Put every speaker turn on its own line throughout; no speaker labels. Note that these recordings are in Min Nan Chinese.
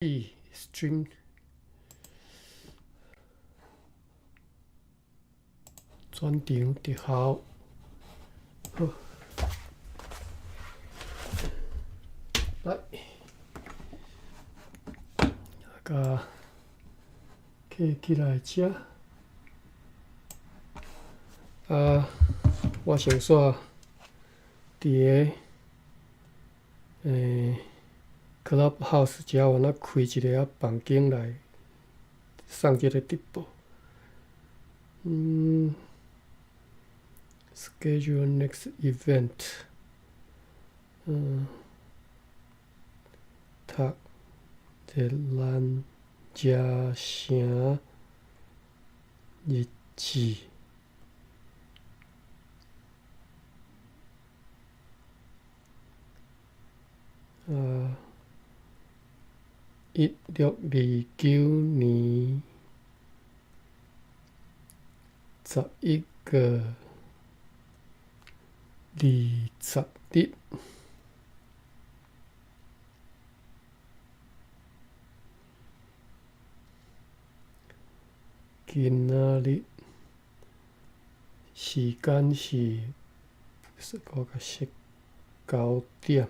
Stream 轉場特效，好，來，共起起來遮，啊，我先煞佇个，Clubhouse 遮我若開一个仔房間來送這个直播。Schedule next event，讀熱蘭遮城日誌。啊，1629年11月20日。今仔日時間是我共設9點。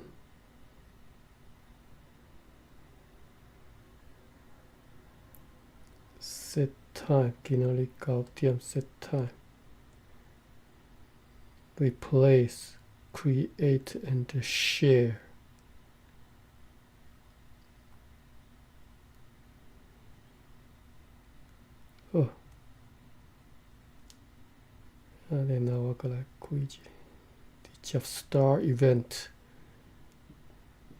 Set time，今仔日九點 set time。Replace, create and share。好，啊，然後我閣來開一個，直接 start event，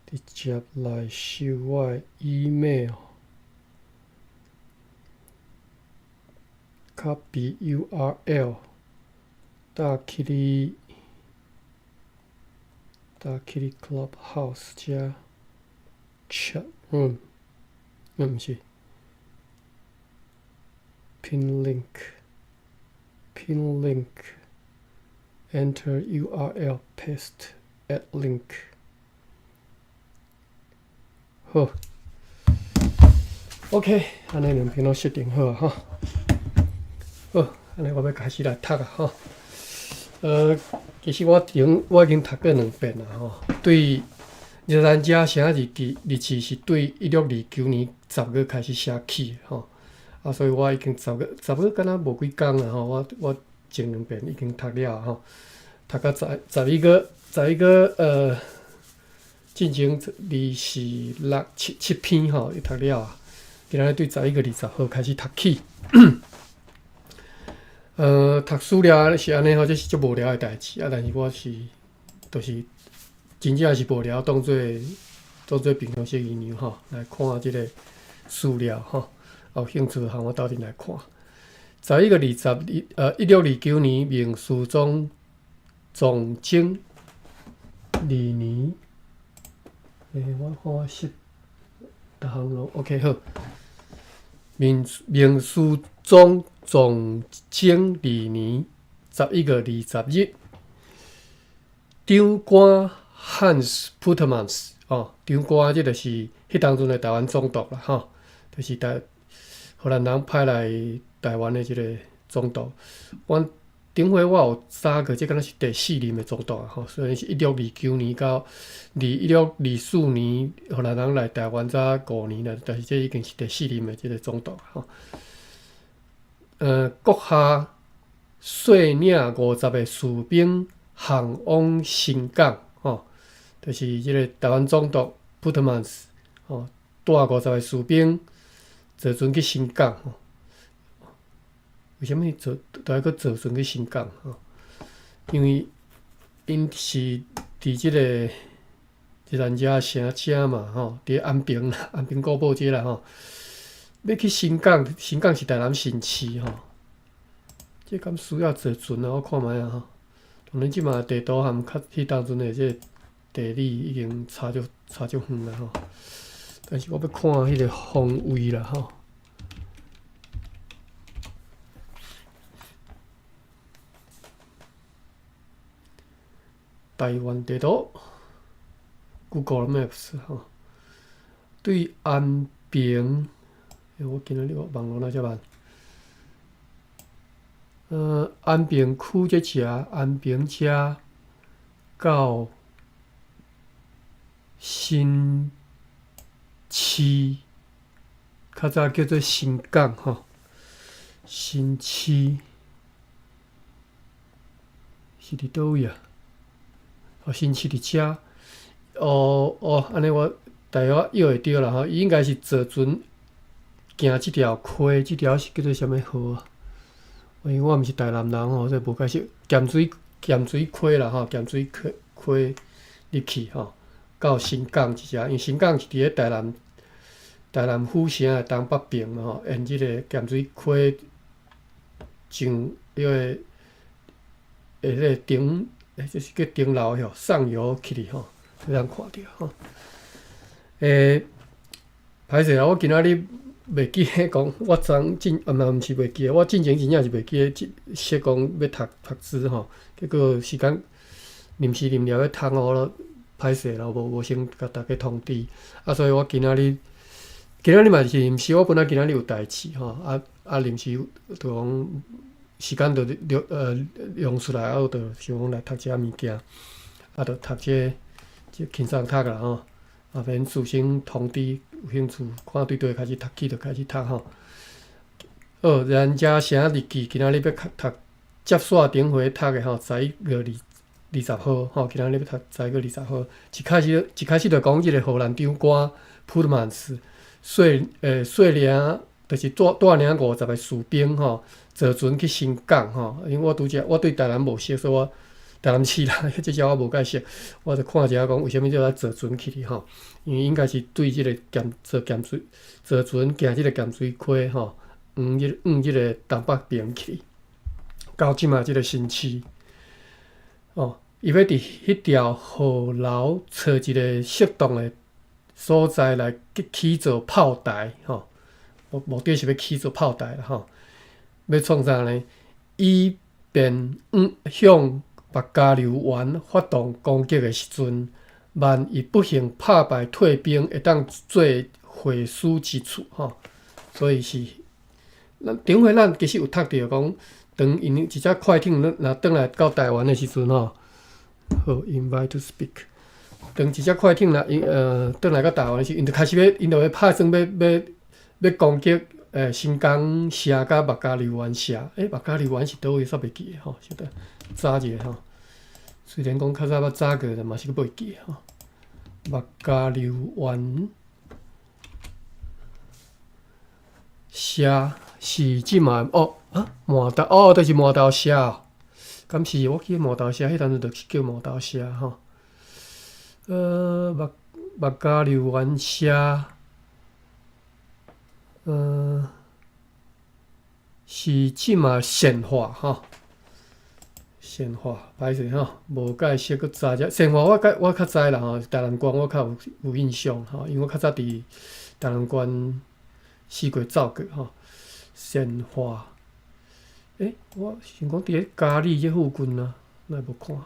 直接來收我的 email。Copy URL，搭去你，搭去你 Clubhouse 遮 chat room，毋是，pin link，pin link，enter URL paste add link，好，OK，按呢兩邊攏設定好啊，吼。好，按呢我欲開始來讀啊，吼。其實我頂我已經讀過兩遍啊，吼。對熱蘭遮城日記日誌是對1629年10月開始寫起的，吼。啊，所以我已經十月十月敢若無幾工啊，吼。我前兩遍已經讀了吼，讀到十十一月十一月進前二四六七七篇吼，伊讀了啊。今仔日對11月20號開始讀起。讀史料是按呢吼，這是足無聊的代誌啊！但是我是，就是真正是無聊，當做平常時研究吼，來看這個資料吼，有興趣和我鬥陣來看。十一月二十日，1629年，明思宗崇禎二年，我看我設逐項攏 OK 好。明明思宗崇禎二年11月20日，長官 Hans Putmans 哦，長官這就是彼當陣的台灣總督啦，吼，就是台荷蘭人派來台灣的這個總督。阮頂回我有查過，這敢若是第四任的總督啊，吼，雖然是一六二九年到二一六二四年荷蘭人來台灣才5年啦，但是這已經是第四任的這個總督吼。閣下率領50個士兵航往新港，吼，就是這個台灣總督普特曼斯，吼，帶50個士兵坐船去新港，吼。為啥物坐都愛閣坐船去新港？吼，因為𪜶是佇這個熱蘭遮城遮嘛，吼，佇安平啦，安平古堡這啦，吼。欲去新港，新港是台南新市吼，這敢需要坐船啊？我看覓啊吼。當然，這馬地圖含較彼當陣的這個地理已經差足差足遠啦吼。但是我欲看彼個方位啦吼。台灣地圖，Google Maps 吼，對安。平，我今仔日網路哪遮慢？安平區這遮，安平遮到新市，較早叫做新港吼，新市是佇佗位啊？哦，新市佇遮，哦哦，按呢我大約我臆會著啦吼，伊應該是坐船行這條溪，這條是叫做啥物河啊？因為我毋是台南人吼，所以無解釋。鹹水溪啦吼，鹹水溪入去吼，到新港這遮，因為新港是佇咧台南府城的東北邊嘛吼，沿這個鹹水溪上彼個彼個頂，這是叫頂樓吼，上游去哩吼，會當看著吼。歹勢啊，我今仔日袂記得講，我昨進啊嘛毋是袂記得，我進前真正是袂記得設講欲讀讀書吼，結果時間臨時臨了欲通予咯，歹勢啦，無先共大家通知，啊，所以我今仔日嘛是臨時，我本來今仔日有代誌吼，啊臨時就講時間就用出來，啊，我就想講來讀這物件，啊，就讀這這輕鬆讀啦吼，啊，免事先通知，有興趣看對佗開始讀起就開始讀吼。好，咱遮寫日記，今仔日欲讀接續頂回讀的吼，11月20號吼，今仔日欲讀十一月二十號。一開始就講這個荷蘭長官普特曼斯率領，就是帶領50個士兵吼，坐船去新港吼。因為我拄則我對台南無熟，所以我台南市啦，這遮我無介熟，我就看一下講為啥物叫做坐船去哩吼。因為應該是對這個鹹坐鹹水坐船行這個鹹水溪吼，往這個東北邊去，到這馬這個新市。哦，伊欲佇彼條河流揣一個適當的所在來起造炮台吼，目的是欲起造炮台啦吼。欲創啥呢？以便向目加琉灣發動攻擊的時陣，萬一不幸拍敗退兵，會當做會師之處吼。所以是，咱頂回咱其實有讀著講，當𪜶一隻快艇若轉來到台灣的時陣吼，好，invite to speak。當一隻快艇若𪜶轉來到台灣時，𪜶就開始欲，𪜶就欲拍算欲攻擊新港社佮目加琉灣社。目加琉灣是佗位？煞袂記得吼，小等查一下吼。雖然講較早捌查過，但嘛是閣袂記得吼。目加琉灣社是這馬哦啊，饃頭哦，就是饃頭社哦。敢是我記得饃頭社，彼當陣就是叫饃頭社吼。目加琉灣社，是這馬善化吼。善化歹勢吼，無介熟閣查者。善化我較知啦吼，台南縣我較有印象吼，因為我較早佇台南縣四界走過吼。善化，我想講佇咧嘉義這附近啊，哪會無看？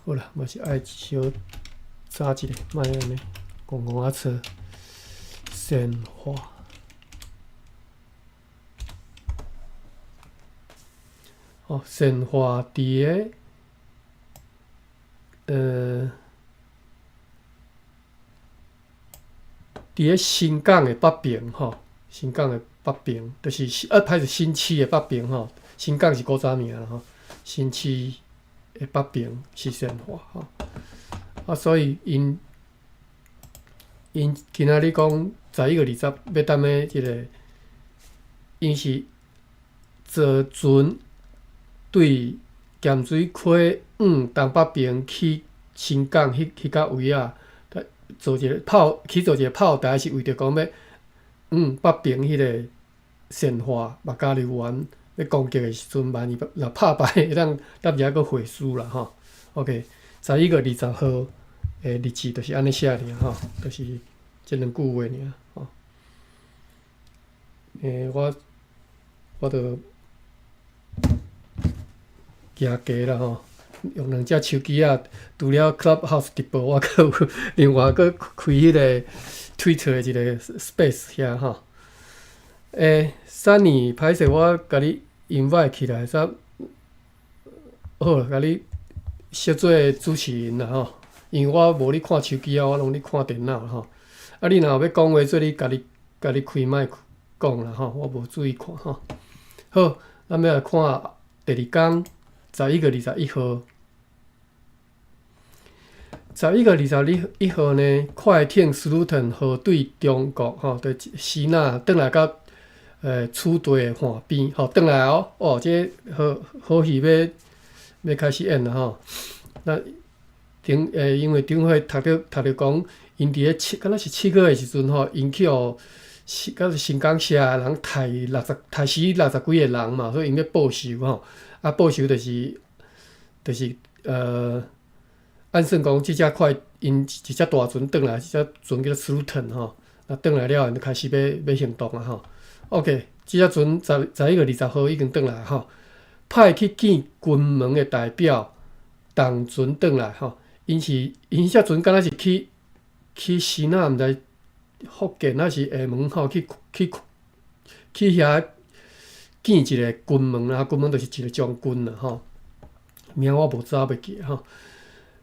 好啦，嘛是愛小查一下，莫按呢戇戇仔揣。善化，哦，善化佇咧新港的北邊吼，新港的北邊，就是啊，歹勢新市的北邊吼，新港是古早名啦吼，新市的北邊是善化吼，啊，所以𪜶今仔日講11月20欲踮咧這個，𪜶是坐船對鹹水溪往東北邊去新港彼角位仔，做一個炮，起做一個炮台，是為著講欲往北邊彼個善化目加琉灣欲攻擊的時陣，萬一若拍敗，會當踮遮閣會師啦吼。OK，11月20號的日子就是按呢寫爾吼，就是這兩句話爾吼。我就行過啦吼。用兩隻手機仔，除了 Clubhouse 直播，我閣有另外閣開彼個 Twitter 的一個 Space 遐吼。Sunny，歹勢，我共你 invite 起來，煞好啦，共你小做主持人啦吼。因為我無咧看手機仔，我攏咧看電腦吼。啊，你若有欲講話，做你家己家己開麥講啦吼，我無注意看吼。好，咱欲來看第二工11月21號。十一月二十一號呢，快艇 Sloten 號對中國吼，佇支那轉來到此地的岸邊吼，轉來哦，哦，這好好戲欲欲開始演啦吼。那頂因為頂回讀著讀著講，𪜶佇咧七，敢若是7月的時陣吼，𪜶去予敢是新港社的人刣六十刣死六十幾個人嘛，所以𪜶欲報仇吼。啊，報仇就是按算講，這隻快𪜶一隻大船轉來，這隻船叫做 Sloten 吼，啊，轉來了後，𪜶就開始欲欲行動啊吼。OK，這隻船11月20號已經轉來吼，派去見金門的代表同船轉來吼。𪜶是𪜶這隻船敢若是去去支那，毋知福建抑是廈門吼，去去去遐見一個金門啦，金門就是一個將軍啦吼。名我無走袂記吼。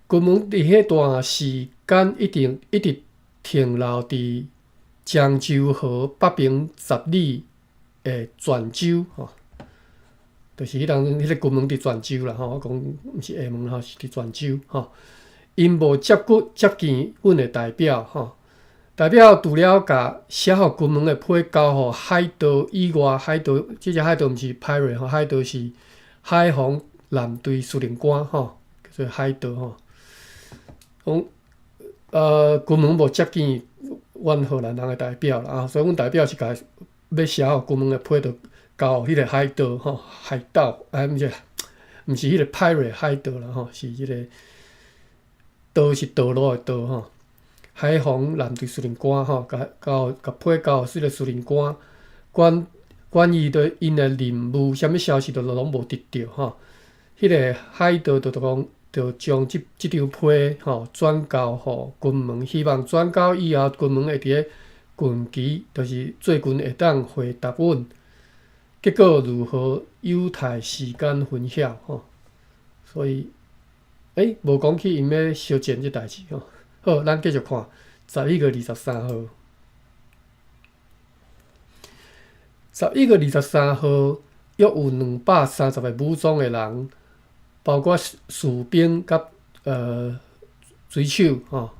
金門佇彼段時間一定一直停留佇漳州河北爿10里的泉州吼，就是彼當陣彼個金門佇泉州啦吼，我講毋是廈門吼，是佇泉州吼。𪜶無接骨接見阮的代表吼，代表除了共寫予金門的批交予海盜以外，海盜這隻海盜毋是 pirate 吼，海盜是海防艦隊司令官吼，叫做海盜吼。講金門無接見阮荷蘭人的代表啦，啊，所以阮代表是共欲寫予金門的批，就交予彼個海盜吼，海盜，哎，毋是，毋是彼個 pirate 海盜啦吼，是這個道是道路的道吼，海防艦隊司令官吼，共交共批交予這個司令官，關關於著𪜶的任務，啥物消息都攏無得著吼。彼個海盜就講，就將這這張批吼轉交予金門，希望轉交以後，金門會佇咧近期，就是最近會當回答阮。結果如何，有待時間分曉吼。所以，無講起𪜶欲相戰這代誌吼。好，咱繼續看11月23號。11月23號，約有230個武裝的人，包括士兵佮水手吼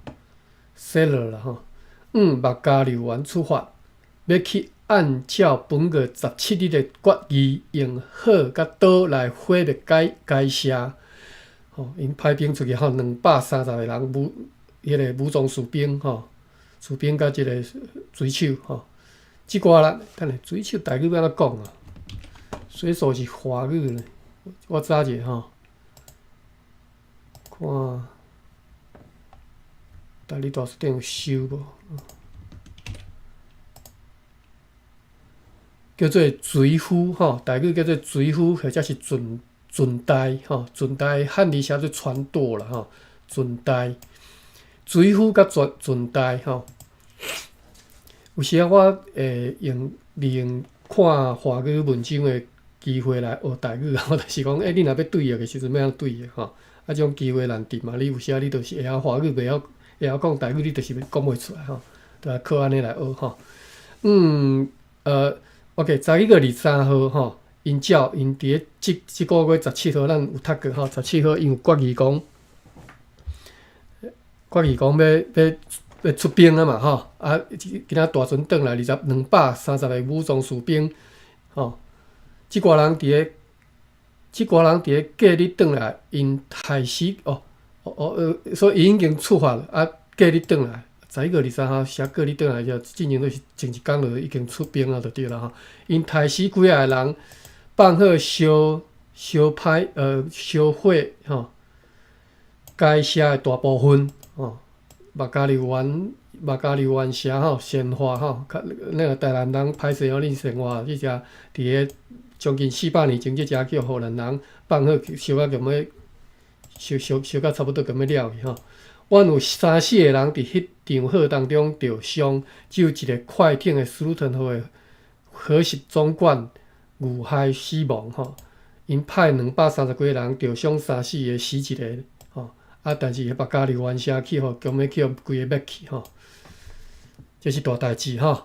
，sailor 啦吼，往麥加利灣出發，欲去按照本月十七日的決議，用火佮刀來毀滅該該城。吼，𪜶派兵出去吼，230個人武，彼個武裝士兵吼，士兵佮這個水手吼，這寡人，等下水手台語欲按怎講啊？水手是華語呢，我查一下吼。看，台語大辭典有收無？叫做船夫吼，台語叫做船夫，或者是船船代吼，船代漢字寫做船舵啦吼，船代、船夫佮船船代吼。有時仔我會用利用看華語文章的機會來學台語，我就是講，你若欲對譯的時陣，欲按怎對譯吼？啊，這種機會難得嘛，你有時仔你就是會曉華語，袂曉會曉講台語，你就是講袂出來吼，就愛靠按呢來學吼。OK，11月23號吼，𪜶照𪜶佇咧這這個月十七號，咱有讀過吼，十七號𪜶有決議講，決議講欲欲欲出兵啊嘛吼，啊，今仔大船轉來二十兩百三十个武裝士兵，吼，這寡人佇咧，這寡人佇咧隔日轉來，𪜶開始哦哦所以伊已經出發了，啊，隔日轉來，11月23號寫隔日轉來就進前都是前一工就已經出兵啊，就對啦吼。𪜶刣死幾仔個人，放火燒燒歹燒毀吼，該城的大部分吼，麥加利灣麥加利灣城吼，善化吼，較那個台南人歹勢哦，恁善化這隻佇咧將近400年前，這隻叫荷蘭人放火燒啊，共欲燒燒燒甲差不多咁欲了去吼。阮有三四個人佇彼場火當中著傷，只有一个快艇的斯魯頓號的河實總管遇害死亡吼。𪜶派230幾个人著傷三四个，死一个吼。啊，但是彼別家留完聲去予強欲去予規个滅去吼。這是大代誌吼。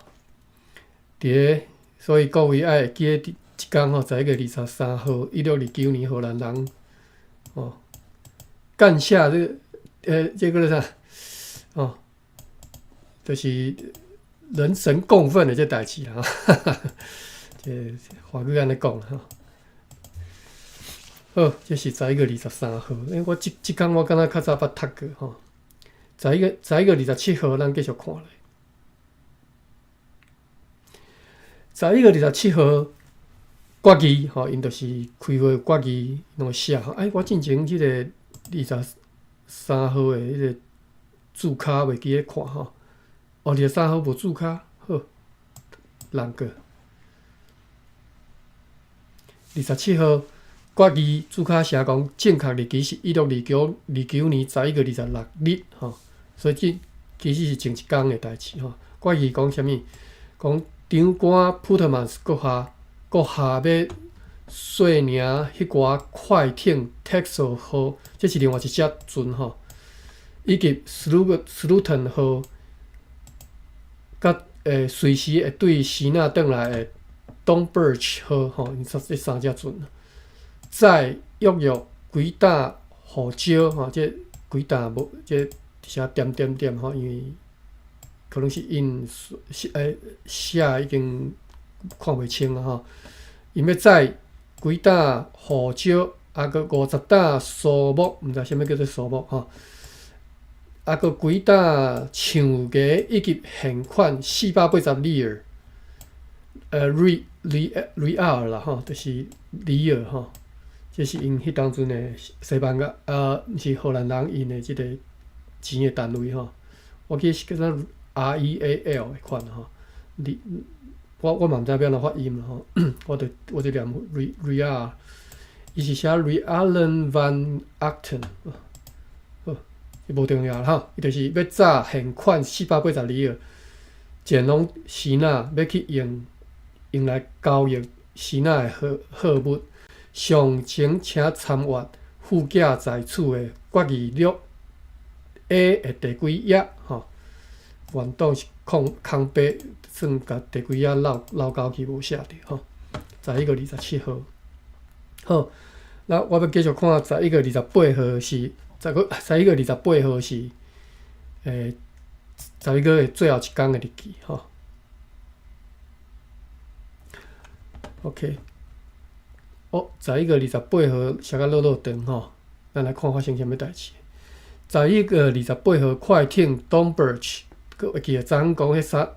佇个，所以各位愛會記得這工吼，11月23號，1629年荷蘭人吼幹下這个，這个啥？哦，就是人神共憤的這代誌啦。這華語按呢講吼。好，這是十一月二十三號。欸，我這這工我敢若較早捌讀過吼。11月27號，咱繼續看落。十一月二十七號決議吼，𪜶就是開會決議，攏會寫吼。哎，我進前這個二十三號的彼个註卡袂記咧看吼。哦，二十三號無註卡，好，難過。二十七號決議註卡寫講，正確日期是162929年11月26日吼，所以這其實是前一工的代誌吼。決議講啥物？講長官普特曼斯閣下閣下欲率領彼寡快艇 Texel 號，這是另外一隻船吼，以及斯魯頓號，佮隨時會對支那轉來的東 Birch 號吼，𪜶這三隻船，載約約幾擔胡椒吼，這幾擔無這寫點點點吼，因為可能是𪜶寫已經看袂清啊吼。𪜶欲載幾擔胡椒，啊，閣50擔蘇木，毋知啥物叫做蘇木吼。啊，閣幾擔橡膠以及現款480里爾，里爾啦吼，就是里爾吼。這是𪜶彼當陣的西班牙，毋是荷蘭人𪜶的這個錢的單位吼。我記得是叫做 REAL 的款吼。你我嘛毋知欲按怎發音啦吼，我就念 Real，伊是寫 Realen van Achten，好，伊無重要啦吼，伊就是欲載現款480里爾，前往支那，欲去用用來交易支那的貨物。詳情請參閱附件在此的決議錄 A 的第幾頁吼。原檔是空空白，算共第幾頁漏漏交去無寫著吼。十一月二十七號，好，那我欲繼續看十一月二十八號是十一月二十八號是十一月的最後一工的日期吼。OK，哦，十一月二十八號寫甲落落長吼，咱來看發生啥物代誌。十一月二十八號，快艇 Don Birch，閣會記得昨昏講彼三，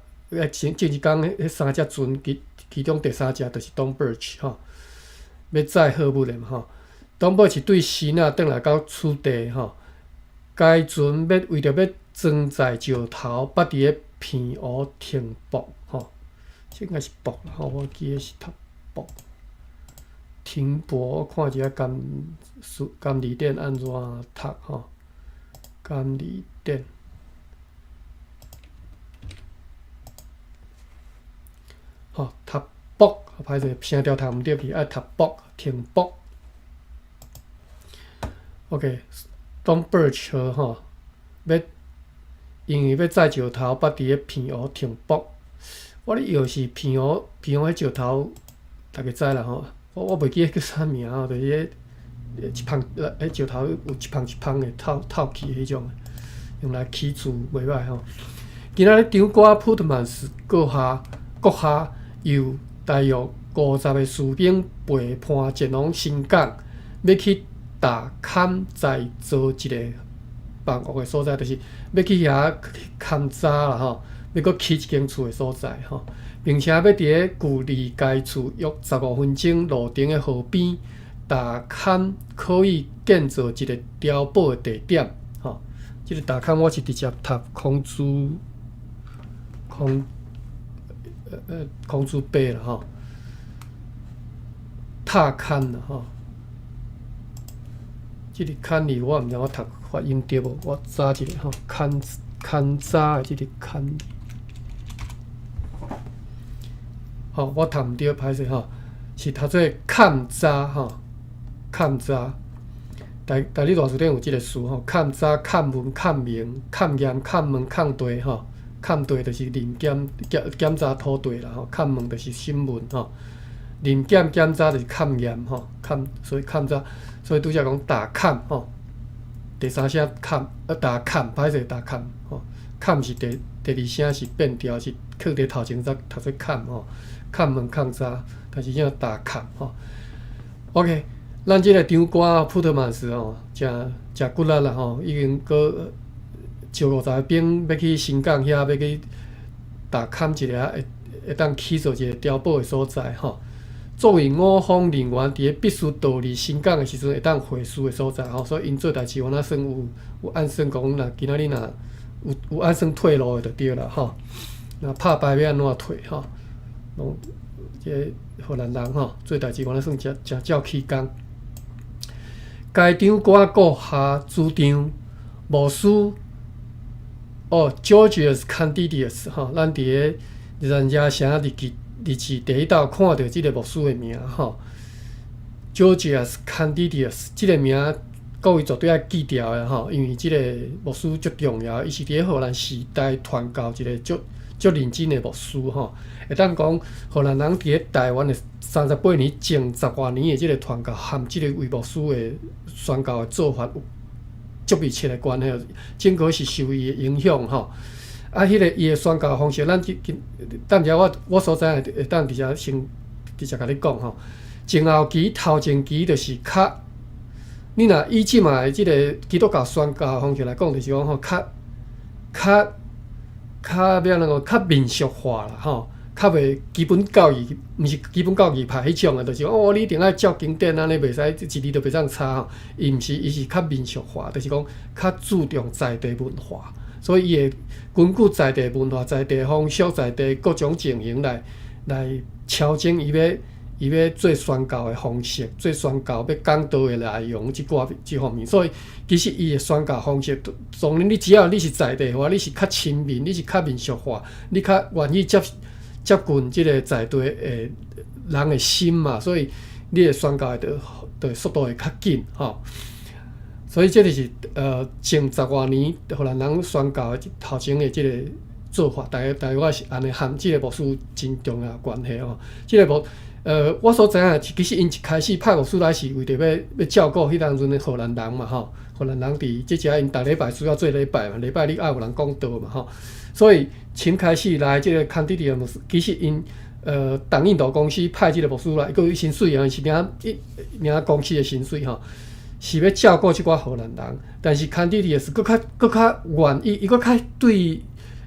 前前一工彼三隻船，其中第三隻就是 Don Birch 吼，欲載貨物的嘛吼。Don Birch 對支那轉來到此地吼，該船欲為著欲裝載石頭，捌佇咧澎湖停泊吼，這應該是泊啦吼，我記得是讀泊。停泊，我看一下監理店按怎讀吼，監理店。吼，讀泊，歹勢聲調讀毋對去，愛讀泊停泊。OK，Don Birch 號吼，欲因為欲載石頭，捌佇咧澎湖停泊。我咧搖是澎湖，澎湖彼石頭，大家知啦吼。我袂記得叫啥名吼，就是彼一芳，彼石頭有一芳一芳的透透氣彼種，用來起厝袂歹吼。今仔日長官普特曼斯閣下閣下由大約50个士兵背叛前往新港，欲去踏勘再造一个房屋的所在，就是欲去遐勘查啦吼，欲閣起一間厝的所在吼，並且欲佇咧距離該處約15分鐘路程的河邊踏勘，可以建造一個碉堡的地點吼。這个踏勘我是直接讀孔子孔孔子碑啦吼，踏勘啦吼，這个坎字我毋知我讀發音對無，我查一下吼，勘勘查的這个坎，吼，我讀毋對，歹勢吼，是讀做勘查吼，勘查。台台語大辭典有這个詞吼，勘查、勘問、勘明、勘驗、勘問、勘地吼，勘地就是認檢檢檢查土地啦吼，勘問就是審問吼，認檢檢查就是勘驗吼，勘所以勘查，所以拄才講踏勘吼，第三聲勘，踏勘，歹勢踏勘吼，勘是第第二聲是變調，是囥佇頭前才讀做勘吼，勘問、勘查，但是叫踏勘吼。OK。咱這个長官普特曼斯吼，誠誠骨力啦吼，已經閣招五十个兵欲去新港遐，欲去踏勘一下，會會當起做一个碉堡的所在吼。作為我方人員佇咧必須逃離新港的時陣，會當會師的所在吼。所以𪜶做代誌，敢若算有有按算講，若今仔日若有有按算退路的就對啦吼。若拍敗欲按怎退吼？攏這个荷蘭人吼，做代誌敢若算誠誠照起工。該長官閣下主張牧師哦，Georgius Candidius 吼，咱佇咧咱遮城日記日誌第一道看著這个牧師的名吼，Georgius Candidius 這个名各位絕對愛記牢的吼，因為這个牧師足重要，伊是佇咧荷蘭時代傳教一个足足認真的牧師吼，會當講荷蘭人佇咧台灣的38年前十外年的這个傳教，和這个位牧師的宣教的做法有足密切的關係，整個是受伊的影響吼。啊，彼个伊的宣教方式，咱今今等下我我所知影會當直接先直接共你講吼。前後期、頭前期就是較，你若以這馬的這个基督教宣教方式來講，就是講吼，較較較欲按怎講，較民俗化啦吼，較袂基本教義，毋是基本教義派彼種的，就是講哦，你一定愛照經典按呢，袂使一字都袂當差吼。伊毋是，伊是較民俗化，就是講較注重在地文化，所以伊會根據在地文化、在地風俗、在地各種情形來來調整伊欲伊欲做宣教的方式，做宣教欲講道的內容，這寡這方面。所以其實伊的宣教方式，當然你只要你是在地化，你是較親民，你是較民俗化，你較願意接接近這个在地的人的心嘛，所以你的宣教會就速度會較緊吼。所以這就是前十外年荷蘭人宣教的頭前的這个做法，大概大概我是按呢，和這个牧師真重要的關係吼。這个牧我所知影的，其實𪜶一開始派牧師來是為著欲欲照顧彼當陣的荷蘭人嘛吼。荷蘭人佇這遮𪜶逐禮拜需要做禮拜嘛，禮拜你愛有人講道嘛吼。所以先開始來這个康迪迪的牧師，其實𪜶東印度公司派這个牧師來，閣有薪水啊，是領領公司的薪水吼，是欲照顧這寡荷蘭人。但是康迪迪是閣較閣較願意，伊閣較對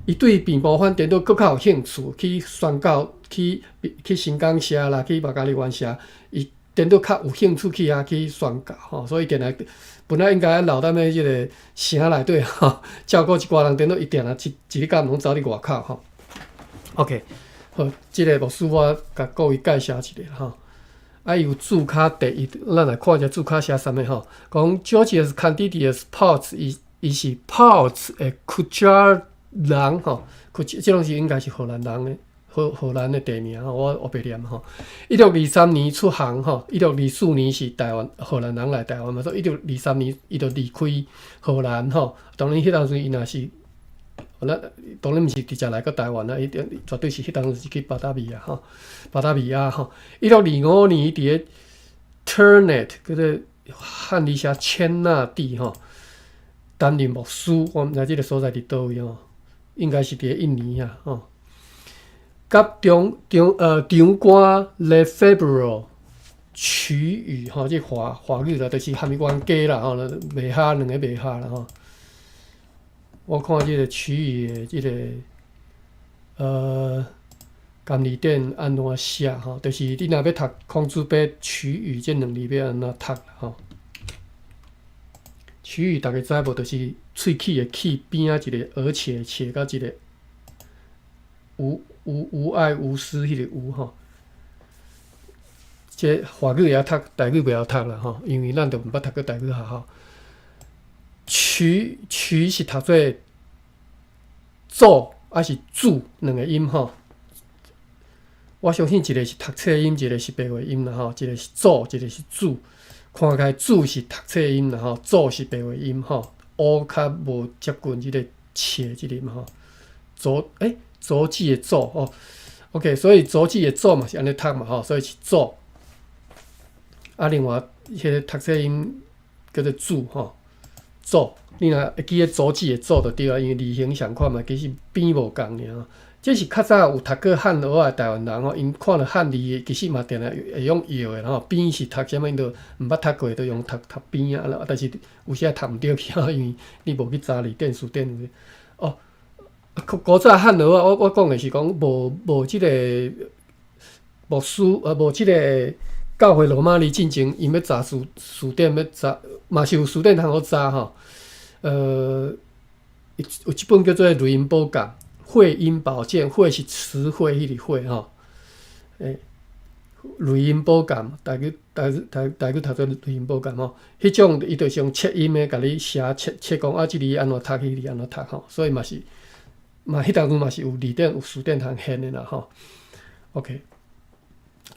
伊對平埔反顛倒閣較有興趣去宣教，去去新港社啦，去瑪嘉烈灣社，伊顛倒較有興趣去遐去宣教吼，所以定來本來應該留踮咧這个城內底吼，照顧一寡人，顛倒伊定定一一日到晚攏走佇外口吼。OK，好，這个牧師我共各位介紹一下吼。啊，伊有註卡第一，咱來看一下註卡寫啥物吼。講 Georgius Candidius Pouts，伊伊是 Pouts 的 Kuchar 人吼，這攏是應該是荷蘭人的荷荷蘭的地名吼，我烏白念吼。1623年出航吼，1624年是台灣荷蘭人來台灣嘛，所以1623年伊就離開荷蘭吼。當然，彼當陣伊若是，咱當然毋是直接來到台灣啦，一定絕對是彼當陣是去巴達維亞吼，巴達維亞吼。1625年佇咧 Ternate 叫做漢語寫千納地吼，擔任牧師，我毋知這个所在佇佗位吼，應該是佇咧印尼啊吼。佮長長長官 Lefebvre 曲語吼，這華華語啦，就是含伊冤家啦吼，袂合兩个袂合啦吼。我看這个曲語的這个甘字典按怎寫吼，就是你若欲讀孔子伯曲語這兩字欲按怎讀吼？曲語逐家知無？就是喙齒的齒邊仔一个而且且佮一个無無無愛無私彼个無吼。這華語會曉讀，台語袂曉讀啦吼，因為咱就毋捌讀過台語學校。取取是讀做祖，抑是主兩個音吼。我相信一個是讀冊音，一個是白話音啦吼。一個是祖，一個是主。看起來主是讀冊音啦吼，祖是白話音吼。烏較無接近這個切這個嘛吼。祖欸，阻止的阻哦。OK，所以阻止的阻嘛是按呢讀嘛吼，所以是祖。啊，另外彼個讀冊音叫做主吼，祖。你若會記得阻止的阻就對啊，因為字形相款嘛，其實邊無仝爾。這是較早有讀過漢學的台灣人吼，𪜶看著漢字其實嘛定定會用搖的吼，邊是讀啥物都毋捌讀過，都用讀讀邊啊，但是有時讀毋著去吼，因為你無去查字典、辭典有哦。古早漢學我講的是講無這個牧師，無這個教會羅馬字進前，𪜶欲查辭典欲查，嘛是有辭典通好查吼。有一本叫做《雷音寶鑑》，彙音寶鑑，彙是詞彙彼個彙吼。欸，雷音寶鑑，台語讀做雷音寶鑑吼。彼種伊就是用切音的，共你寫切切講啊，這字按怎讀，彼個字按怎讀吼。所以嘛是嘛，彼當陣嘛是有字典、有辭典通現的啦吼。OK，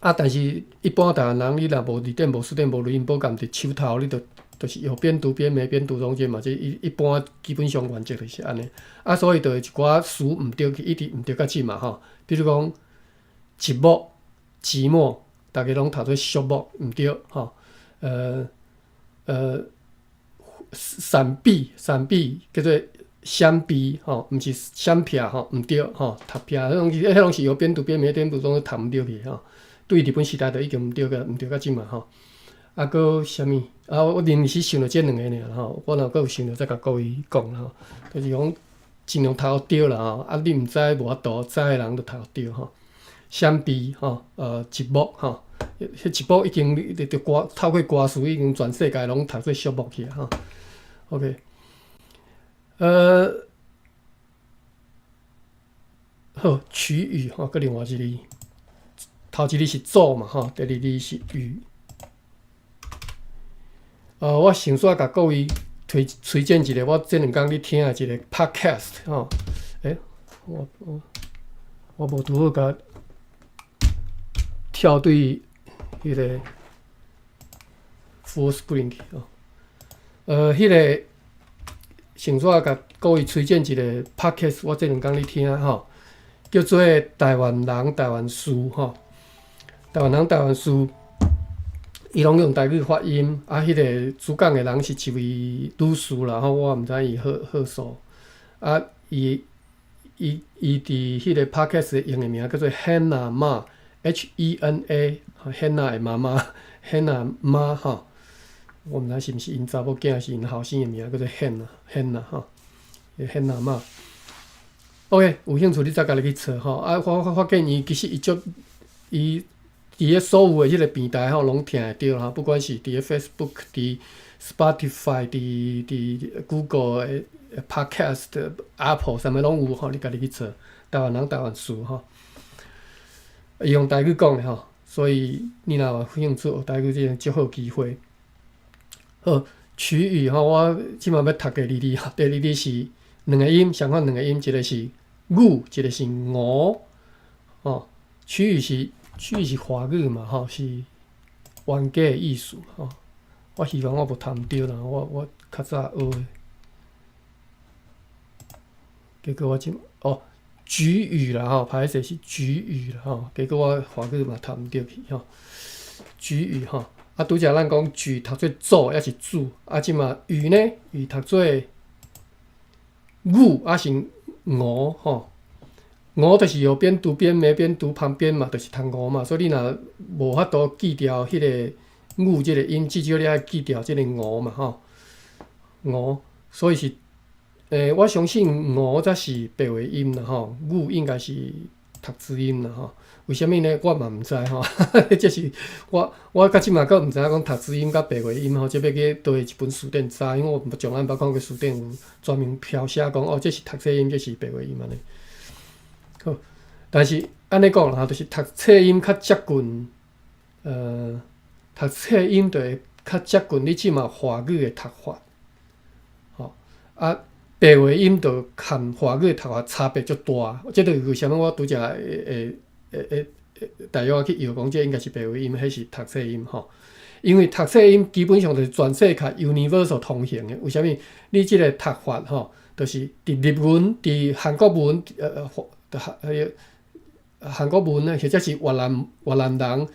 啊，但是一般台灣人，你若無字典、無辭典、無雷音寶鑑佇手頭，你就就是有邊讀邊沒邊讀中間嘛，這一般基本上原則就是按呢。啊，所以就會一寡詞毋著去，一直毋著到這嘛吼。比如講，寂寞、寂寞，逐家攏讀做寂寞，毋對吼。閃避、閃避叫做閃避吼，毋是閃避吼，毋對吼。讀避，彼攏是彼攏是有邊讀邊沒邊讀中讀毋著去吼。對日本時代就已經毋著個，毋著到這嘛吼。啊，閣啥物？啊，我臨時想著這兩個爾吼，我若閣有想著再共各位講吼。就是講盡量讀著啦吼，啊，你毋知無法度，知的人就讀著吼。閃避吼，寂寞吼，彼寂寞已經你著歌透過歌詞已經全世界攏讀做寂寞去啊吼。OK，好，取語吼，閣另外一字，頭一字是祖嘛吼，第二字是語。我先煞共各位推薦一個我這兩工咧聽的一個 podcast 吼。欸，我無拄好共跳對彼個 full screen 去吼。彼個先煞共各位推薦一個 podcast，我這兩工咧聽吼，叫做《台灣人台灣事》吼，台灣人台灣事。伊攏用台語發音，啊，彼個主講的人是一位女士啦吼，我毋知伊號號數。啊，伊佇彼個 podcast 用的名叫做 Hena 媽，Hena，Hena 的媽媽，Hena 媽吼。我毋知是毋是𪜶查某囝，是𪜶後生的名叫做 Hena，Hena 吼，Hena 媽。OK，有興趣你再家己去揣吼。啊，我發現伊其實伊足伊。佇咧所有的彼個平台吼，攏聽會著吼，不管是佇咧 Facebook、佇 Spotify、佇 Google 的 Podcast、Apple 啥物攏有吼，你家己去揣。台灣人台灣事吼，伊用台語講的吼，所以你若有興趣學台語，這個足好機會。好，取語吼，我這馬欲讀第二字吼，第二字是兩個音，相款兩個音，一個是語，一個是吳，吼，取語是。取語是華語嘛吼，是冤家的意思吼。我希望我無讀毋著啦，我較早學的。結果我這哦，舉語啦吼，歹勢是舉語啦吼。結果我華語嘛讀毋著去吼。舉語吼，啊拄才咱講舉讀做祖抑是主，啊這馬語呢，語讀做語抑是吳吼。吳就是有邊讀邊沒邊讀旁邊嘛，就是讀吳嘛。所以你若無法度記牢彼個語這個音，至少你愛記牢這個吳嘛吼。吳，所以是，我相信吳才是白話音啦吼，語應該是讀字音啦吼。為啥物呢？我嘛毋知吼。這是我到這馬閣毋知影講讀字音佮白話音吼，這欲去佗一本辭典查，因為我從來毋捌看過辭典有專門標寫講哦，這是讀冊音，這是白話音按呢。好，但是按呢講啦，就是讀冊音較接近，讀冊音就會較接近你這馬華語的讀法，吼啊，白話音就和華語的讀法差別足大。這就是為啥物我拄才會會會會大約去搖講，這應該是白話音，彼是讀冊音吼。因為讀冊音基本上就是全世界 universal 通行的。為啥物？你這個讀法吼，就是佇日文、佇韓國文、彼個韓國文或者是越南人，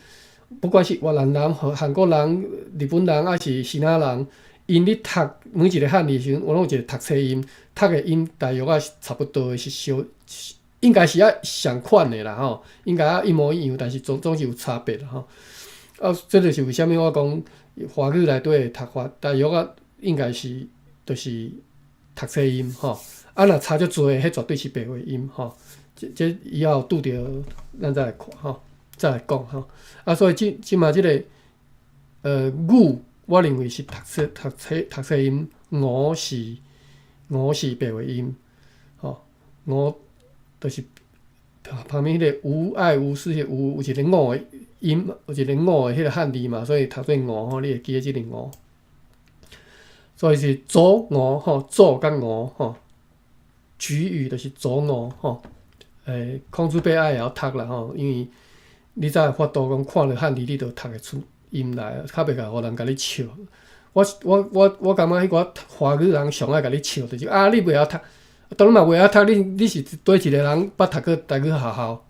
不管是越南人、和韓國人、日本人，抑是支那人，𪜶咧讀每一個漢字時陣，有攏有一個讀冊音，讀的音大約仔是差不多的，是相應該是愛相款的啦吼，應該愛一模一樣，但是總是有差別啦吼。啊，這就是為啥物我講華語內底的讀法，大約仔應該是就是讀冊音吼。啊，若差足濟，彼絕對是白話音吼。這以後拄著，咱再來看吼，再來講吼。啊，所以這這馬這個語，我認為是讀冊音，吳是白話音，吼，吳就是旁邊彼個無愛無私，彼個無有一個五的音，有一個五的彼個漢字嘛，所以讀做吳吼，你會記得這個吳。所以是祖吳吼，祖佮吳吼，主語就是祖吳吼。孔子伯愛會曉讀啦吼，因為你才會法度講看著漢字，你就讀會出音來，較袂共予人共你笑。我感覺彼寡華語人上愛共你笑，就是啊，你袂曉讀，當然嘛袂曉讀，你是佗一個人捌讀過台語學校？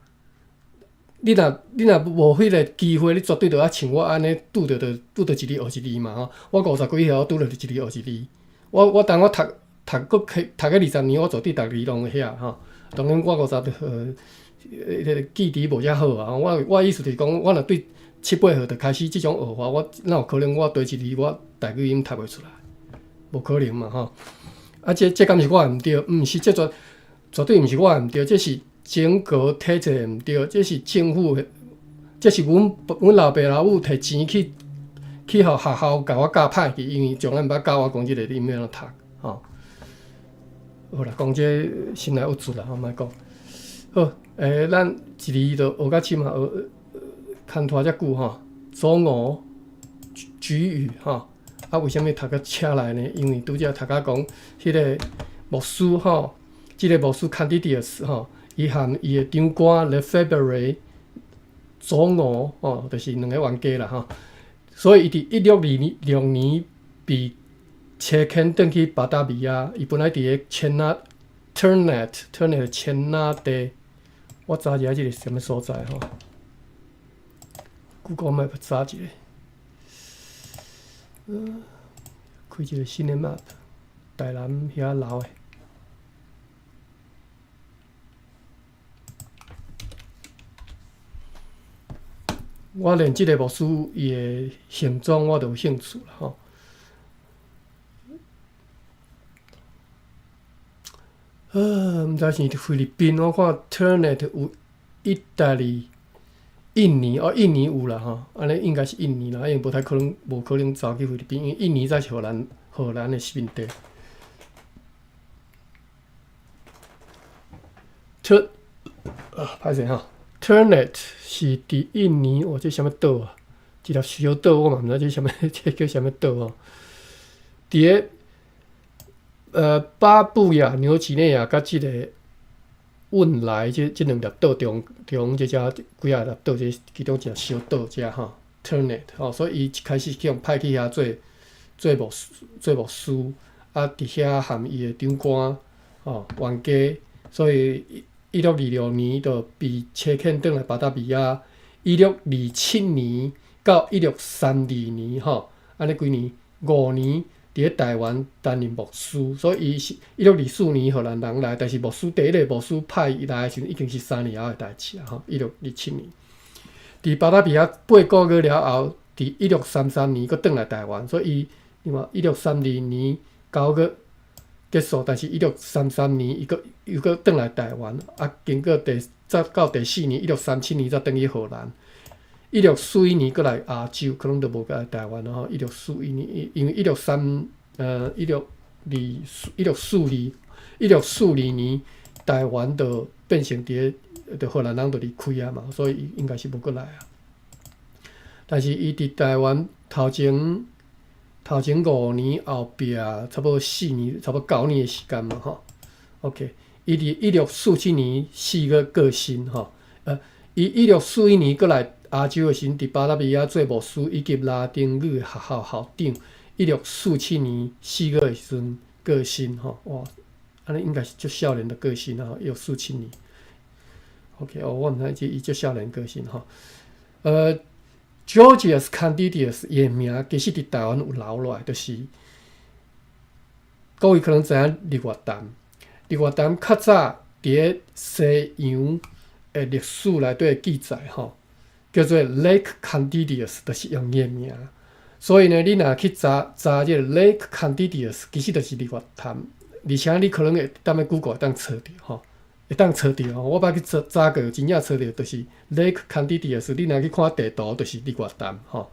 你若無彼個機會，你絕對著愛像我按呢拄著著拄著一字學一字嘛吼。我50幾歲，我拄著一字學一字。我當我讀讀閣讀個20年，我絕對逐字攏會曉吼。當然我五十彼個記憶無遮好啊。我意思就是講，我若對7、8歲就開始這種學法，我哪有可能我對一字我台語音讀袂出來？無可能嘛吼。啊，這敢是我的毋對？毋是，這絕對毋是我的毋對，這是整個體制的毋對，這是政府的，這是阮老爸老母摕錢去予學校共我教歹去，因為從來毋捌教我講這個音欲按怎讀吼。好啦，講這心內鬱卒啦，吼，莫講。好，咱一字就學到這嘛，學牽拖遮久吼，祖吳主語吼。啊，為啥物讀到車來呢？因為拄才讀甲講，彼個牧師吼，這個牧師 Candidius 吼，伊和伊的長官 Lefebvre 祖吳吼，就是兩個冤家啦吼。所以伊佇1626年被差遣轉去巴達維亞，伊本來佇個千納 Ternate Ternate 千納地，我查一下這個是啥物所在吼。Google Map 查一下。開一個新的 map，台南遐樓的。我連這個牧師伊的行蹤我都有興趣啦吼。毋知是菲律賓，我看 Ternate 有意大利、印尼哦，印尼有啦吼，按呢應該是印尼啦，因為無太可能，無可能走去菲律賓，因為印尼才是荷蘭的殖民地。Ter 啊，歹勢吼，Ternate 是佇印尼，哇，這啥物島啊？一粒小島，我嘛毋知這啥物，這叫啥物島哦？佇个巴布亞紐幾內亞佮這個汶萊這兩粒島中這遮幾仔粒島，這其中一個小島遮吼，Ternate 吼，所以伊一開始去予派去遐做牧師，啊，佇遐和伊的長官吼冤家，所以1626年就被差遣轉來巴達維亞，1627年到1632年吼，按呢幾年5年。佇咧台灣擔任牧師，所以伊是1624年荷蘭人來，但是牧師第一個牧師派伊來的時陣，已經是3年後的代誌啊！吼，1627年，佇巴達維亞8個月了後，佇1633年閣轉來台灣，所以伊另外1632年9月結束，但是1633年伊閣又閣轉來台灣，啊，經過再到第四年1637年才轉去荷蘭。1641年閣來亞洲，可能就無閣來台灣咯吼。1641年，因為一六三一六二一六四二1642年，台灣就變成佇咧，就荷蘭人就離開啊嘛，所以應該是無閣來啊。但是伊佇台灣頭前5年，後壁差不多4年，差不多9年的時間嘛吼。OK，伊佇1647年4月過身吼。伊1641年閣來亞洲的時陣，佇巴達維亞做牧師以及拉丁語的學校校長。1647年4月的時陣過身吼，哇！按呢應該是足少年就過身啊，一六四七年。OK，哦，我毋知伊足少年過身吼。Georgius Candidius 伊的名其實佇台灣有留落來，就是各位可能知影日月潭。日月潭較早佇咧西洋的歷史內底記載吼，叫做 Lake Candidius，就是用伊的名。所以呢，你若去查查這個 Lake Candidius，其實就是日月潭，而且你可能會踮咧 Google 會當揣著吼，會當揣著吼。我捌去查查過，真正揣著，就是 Lake Candidius。你若去看地圖，就是日月潭吼。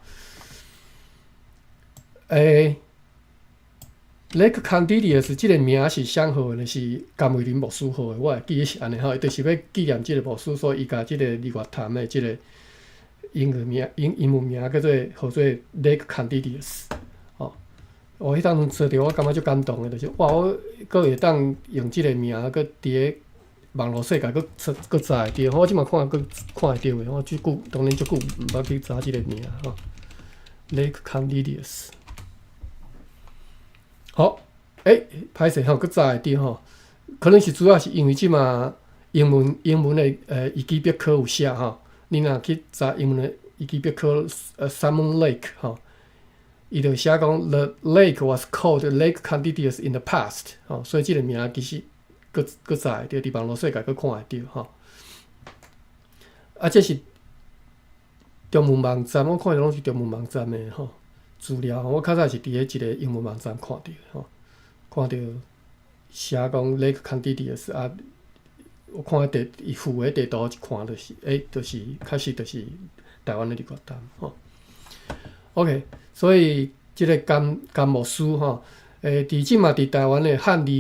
Lake Candidius 這個名是啥號的呢？是甘為霖牧師號的，我會記得是按呢吼，伊就是欲紀念這個牧師，所以伊共這個日月潭的這個英語名、英文名叫做號做 Lake Candidius。吼，我彼當陣揣著，我感覺足感動的，就是哇，我閣會當用這個名，閣佇咧網路世界閣揣閣查會著。我這馬看閣看會著的，我足久當然足久毋捌去查這個名吼。Lake Candidius。好，歹勢吼，閣查會著吼，可能是主要是因為這馬英文的維基百科有寫吼，你若去查英文的維基百科，Sun Moon Lake 吼，伊就寫講 The lake was called Lake Candidius in the past 吼，所以這個名其實閣閣查會著，佇網路世界閣看會著吼。啊，這是中文網站，我看著攏是中文網站的吼資料。我較早是佇咧一個英文網站看著吼，看著寫講 Lake Candidius 啊，我看地伊附的地圖一看就是，就是確實就是台灣的日月潭吼。OK，所以這個甘甘牧師吼，佇這馬佇台灣的漢字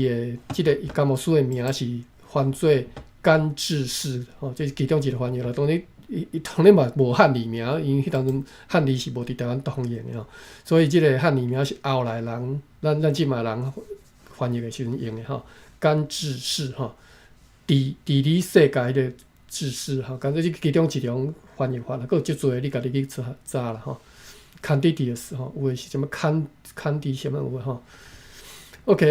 的這個甘牧師的名是翻做甘志士吼，這是其中一個翻譯啦。當然，伊當然嘛無漢字名，因為彼當陣漢字是無佇台灣通用的吼，所以這個漢字名是後來人，咱這馬人翻譯的時陣用的吼。甘志士吼，治理世界的志士吼，敢若這其中一種翻譯法啦，閣有足濟你家己去查查啦吼。Candidius 吼，有的是啥物坎坎迪啥物有的吼。OK，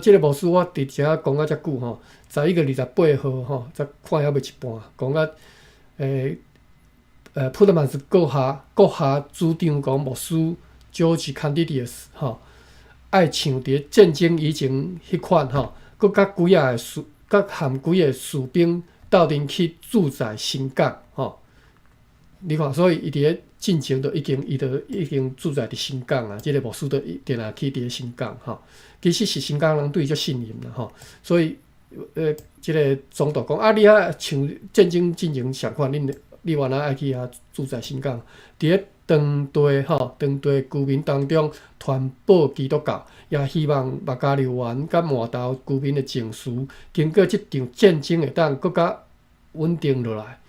這個牧師我佇遮講甲遮久吼，11月28號吼，才看猶未一半，講甲普特曼斯閣下主張講牧師 George Candidius 吼，愛像佇戰爭以前彼款吼，閣佮幾仔個士，閣含幾個士兵鬥陣去駐在新港吼。你看，所以伊佇咧進前就已經，伊就已經駐在佇新港啊。這個牧師就定定去佇咧新港吼。其實是新港人對伊足信任啦吼。所以，這個總督講啊，你遐像戰爭進前仝款，你原來愛去遐駐在新港，佇咧當地吼，當地居民當中傳播基督教，也希望麥加利灣佮饃頭居民的情緒，經過這場戰爭會當閣較穩定落來，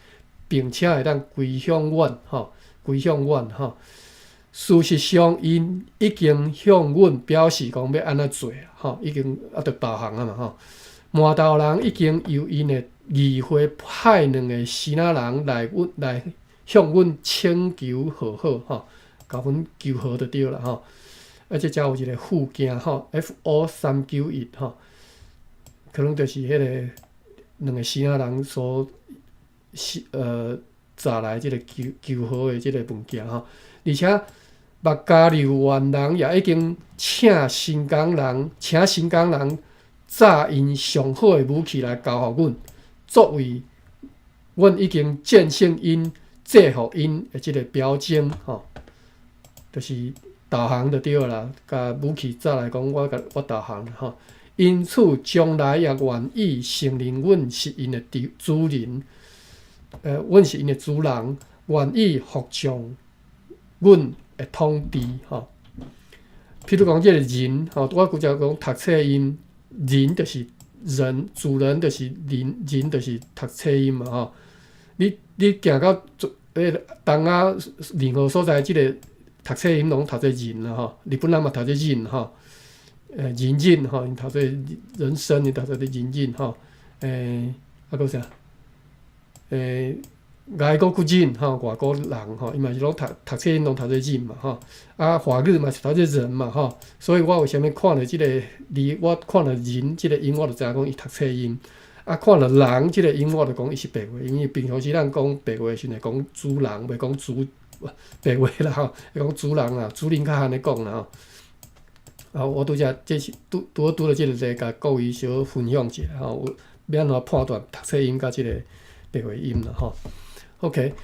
並且會當歸向阮吼，歸向阮吼。事實上，𪜶已經向阮表示講欲按怎做吼，已經啊，著投降啊嘛吼。饃頭人已經由𪜶的議會派兩个支那人來阮來向阮請求和好吼，共阮求和就對啦吼。啊，這遮有一個附件吼，FO 391吼，可能就是彼个兩个支那人所是查來這個求和的這個文件吼，而且麥加利灣人也已經請新港人紮𪜶上好的武器來交予阮，作為阮已經戰勝𪜶、制服𪜶的這個標徵吼，就是投降就對啦，共武器紮來講，我共我投降吼。因此，將來也願意承認阮是𪜶的主人，阮是𪜶的主人，願意服從阮的統治吼。譬如講，這個人吼，我拄才講讀冊音，人就是人，主人就是人，人就是讀冊音嘛吼。你行到彼个東亞任何所在，這个讀冊音攏讀做人啦吼，日本人嘛讀做人吼，人人吼，𪜶讀做人參，𪜶讀做人人吼，啊閣啥？外國人吼，外國人吼，伊嘛是攏讀讀冊音攏讀做人嘛吼，啊，華語嘛是讀做人嘛吼，所以我為啥物看著這个字，我看著人這个音，我就知影講伊讀冊音。啊，看著人這个音，我就講伊是白話，因為平常時咱講白話時陣會講主人，袂講主白話啦吼，會講主人啦，主人較按呢講啦吼。啊，我拄才這是拄拄好拄著這個例，共各位小分享一下吼，有欲按怎判斷讀冊音佮這个白話音啦吼。OK，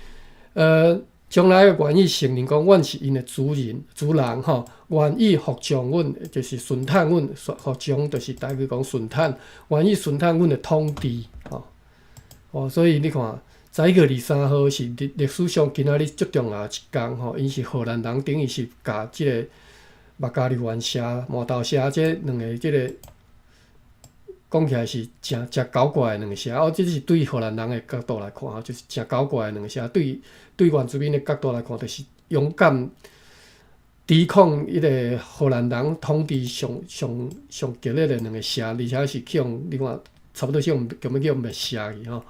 將來願意承認講，阮是𪜶的主人、主人吼，願意服從阮，就是順從阮，服從就是台語講順從，願意順從阮的統治吼。哦，所以你看，11月23號是歷歷史上今仔日足重要的一工吼，𪜶是荷蘭人，等於是共這个麥加利灣社、饃頭社這兩个這个講起來是誠誠狡怪的兩个社，哦，這是對荷蘭人的角度來看，就是誠狡怪的兩个社。對對原住民的角度來看，就是勇敢抵抗彼个荷蘭人統治上上上激烈的兩个社，而且是去予你看，差不多是予共欲去予滅社去吼。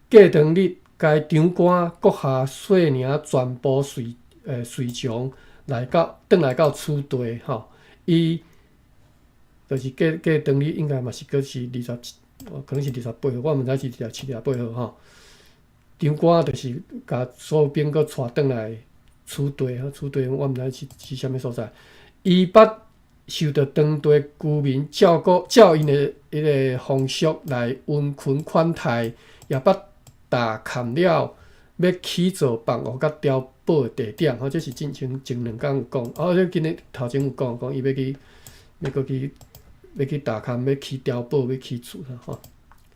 過當日，該長官閣下率領全部隨隨從來到，轉來到此地吼，伊。就是過過當日應該嘛是閣是二十七，可能是28號，我毋知是27、28號吼。長官就是共所有兵閣帶轉來此地吼，此地我毋知是是啥物所在。伊捌受著當地居民照顧照𪜶的彼个風俗來溫馨款待，也捌踏勘了欲起造房屋佮碉堡的地點吼，這是進前前兩工有講，哦，這今日頭前有講，講伊欲去欲閣去。欲去踏勘，欲起碉堡，欲起厝啦吼。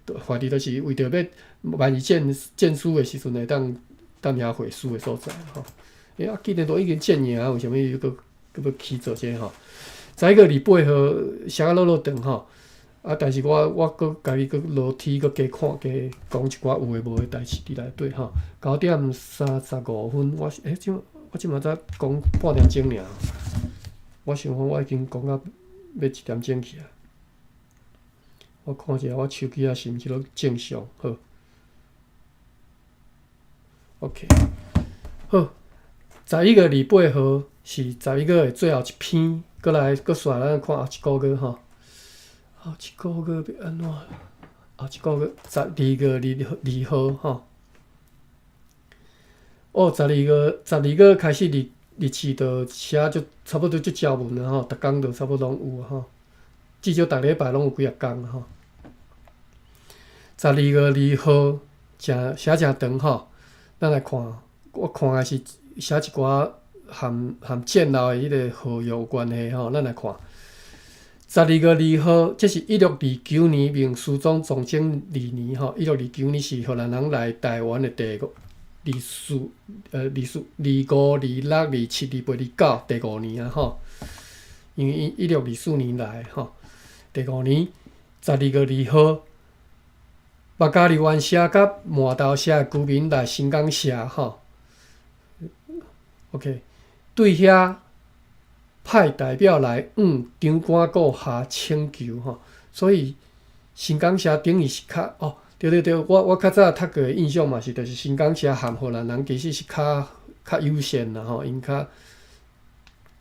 懷疑就是為著欲萬一戰戰輸的時陣會當當遐會師的所在吼。欸，啊，既然都已經戰贏啊，為啥物閣閣欲起造這吼？11月28號寫甲落落長吼，啊，但是我我閣家己閣落天閣加看加講一寡有的無的代誌佇內底吼。9點35分，我欸，這我這馬才講半點鐘爾，我想講我已經講到欲一點鐘去啊。我看一下，我手機仔是毋是攏正常？好，OK，好。11月28號是十一月的最後一篇，閣來閣紲咱看後一个月吼。後一个月欲按怎？後一个月12月2號吼。哦，十二月十二月開始日日期就寫足差不多足條文啊吼，逐工就差不多攏有吼。至少逐禮拜攏有幾仔工吼。12月2號，誠寫誠長吼，咱來看，我看的是寫一寡含含戰後的彼个合約有關係吼，咱來看。十二月二號，這是1629年明思宗崇禎二年吼，一六二九年是荷蘭人來台灣的第五、二四、二四、二五、二六、二七、二八、二九，第五年啊吼。因為伊1624年來吼，第五年十二月二號，麥加利灣社佮饃頭社的居民來新港社吼。OK，對遐派代表來向長官閣下請求吼，所以新港社等於是較哦，對對對，我我較早讀過的印象嘛是，就是新港社和荷蘭人其實是較較友善啦吼，𪜶較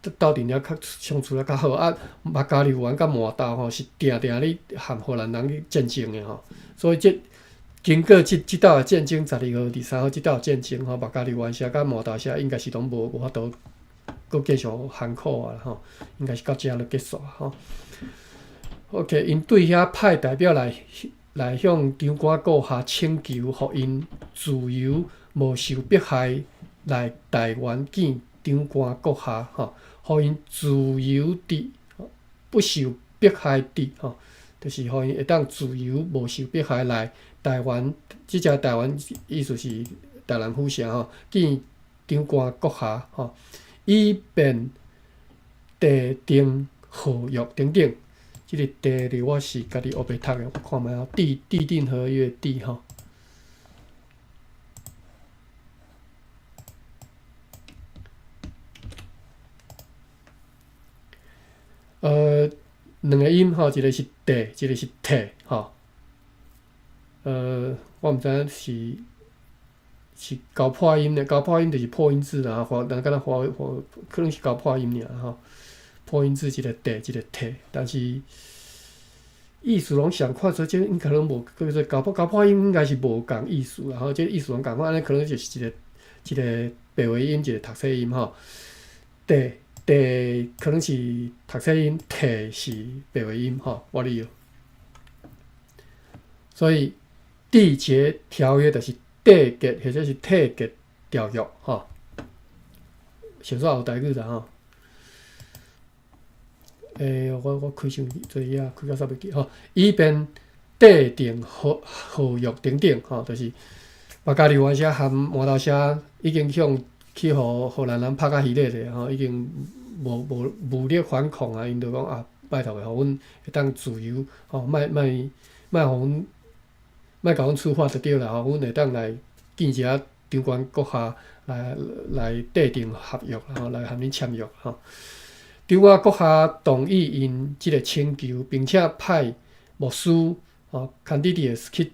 鬥陣了較相處了較好啊。麥加利灣佮饃頭吼是定定咧和荷蘭人去戰爭的吼，所以這經過這這道的戰爭，12月23號這道戰爭吼，麥加利灣社佮饃頭社應該是攏無無法度閣繼續艱苦啊吼，應該是到遮就結束啊吼。OK，𪜶對遐派代表來來向長官閣下請求，予𪜶自由無受迫害來台灣見長官閣下吼，予𪜶自由佇不受迫害佇吼，就是予𪜶會當自由無受迫害來台灣。這只台灣意思是台南府城吼，見長官閣下吼，以便締定合約等等。這个締字我是家己烏白讀的，我看覓啊，締締定合約締吼。兩个音吼，一个是地，一个是體吼。我毋知影是交破音咧，交破音就是破音字啦，華人敢若華華可能是交破音爾吼。破音字一个地，一个體，但是意思攏相款，所以這應該攏無叫做交破音，應該是無仝意思啦吼。這個意思攏仝款，按呢可能就是一個白話音，一個讀冊音吼。地地可能是讀冊音，體是白話音吼，我理解。所以締結條約就是締結或者是締結條約吼。先煞有台語啦吼。我開傷濟頁，開到煞袂記吼。以便締定合約等等吼，就是目加利灣社和饅頭社已經向去予荷蘭人拍甲稀咧咧吼，已經無力反抗啊！𪜶就講啊，拜託個，予阮會當自由吼，莫共阮處罰就對啦吼，阮會當來見一下長官閣下來締定合約吼，來和恁簽約吼。長官閣下同意𪜶這個請求，並且派牧師吼 Candidius 去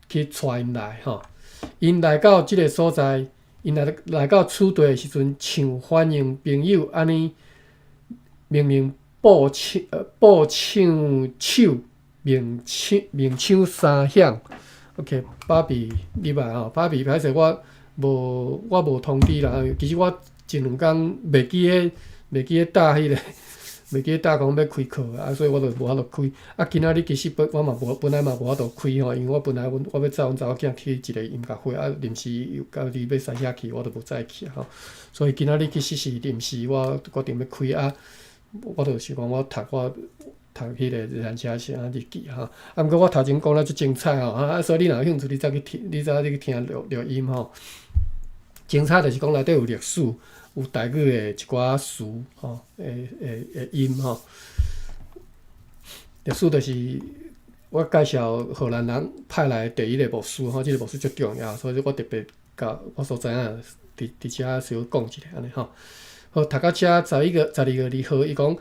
帶𪜶來吼。𪜶來到這个所在，𪜶來到此地的時陣，像歡迎朋友按呢，命令步槍手鳴槍三響。OK，芭比入來吼，芭比歹勢我無通知啦。其實我前兩工袂記咧搭講欲開課啊，所以我就無法度開。啊，今仔日其實本我嘛無本來嘛無法度開吼，因為我本來阮我欲載阮查某囝去一個音樂會，啊，臨時又家己欲駛車去，我就無載去吼。所以今仔日其實是臨時我決定欲開啊，我就是講我讀彼个熱蘭遮啥日記吼。啊，毋過我頭前講了足精彩吼，啊，所以你若有興趣，你再去聽錄音吼。精彩就是講內底有歷史，有台語的一寡詞吼，的音吼。歷史就是我介紹荷蘭人派來第一個牧師吼，這個牧師足重要，所以我特別共我所知影佇遮小講一下按呢吼。好，讀到遮11個12月2號，伊講，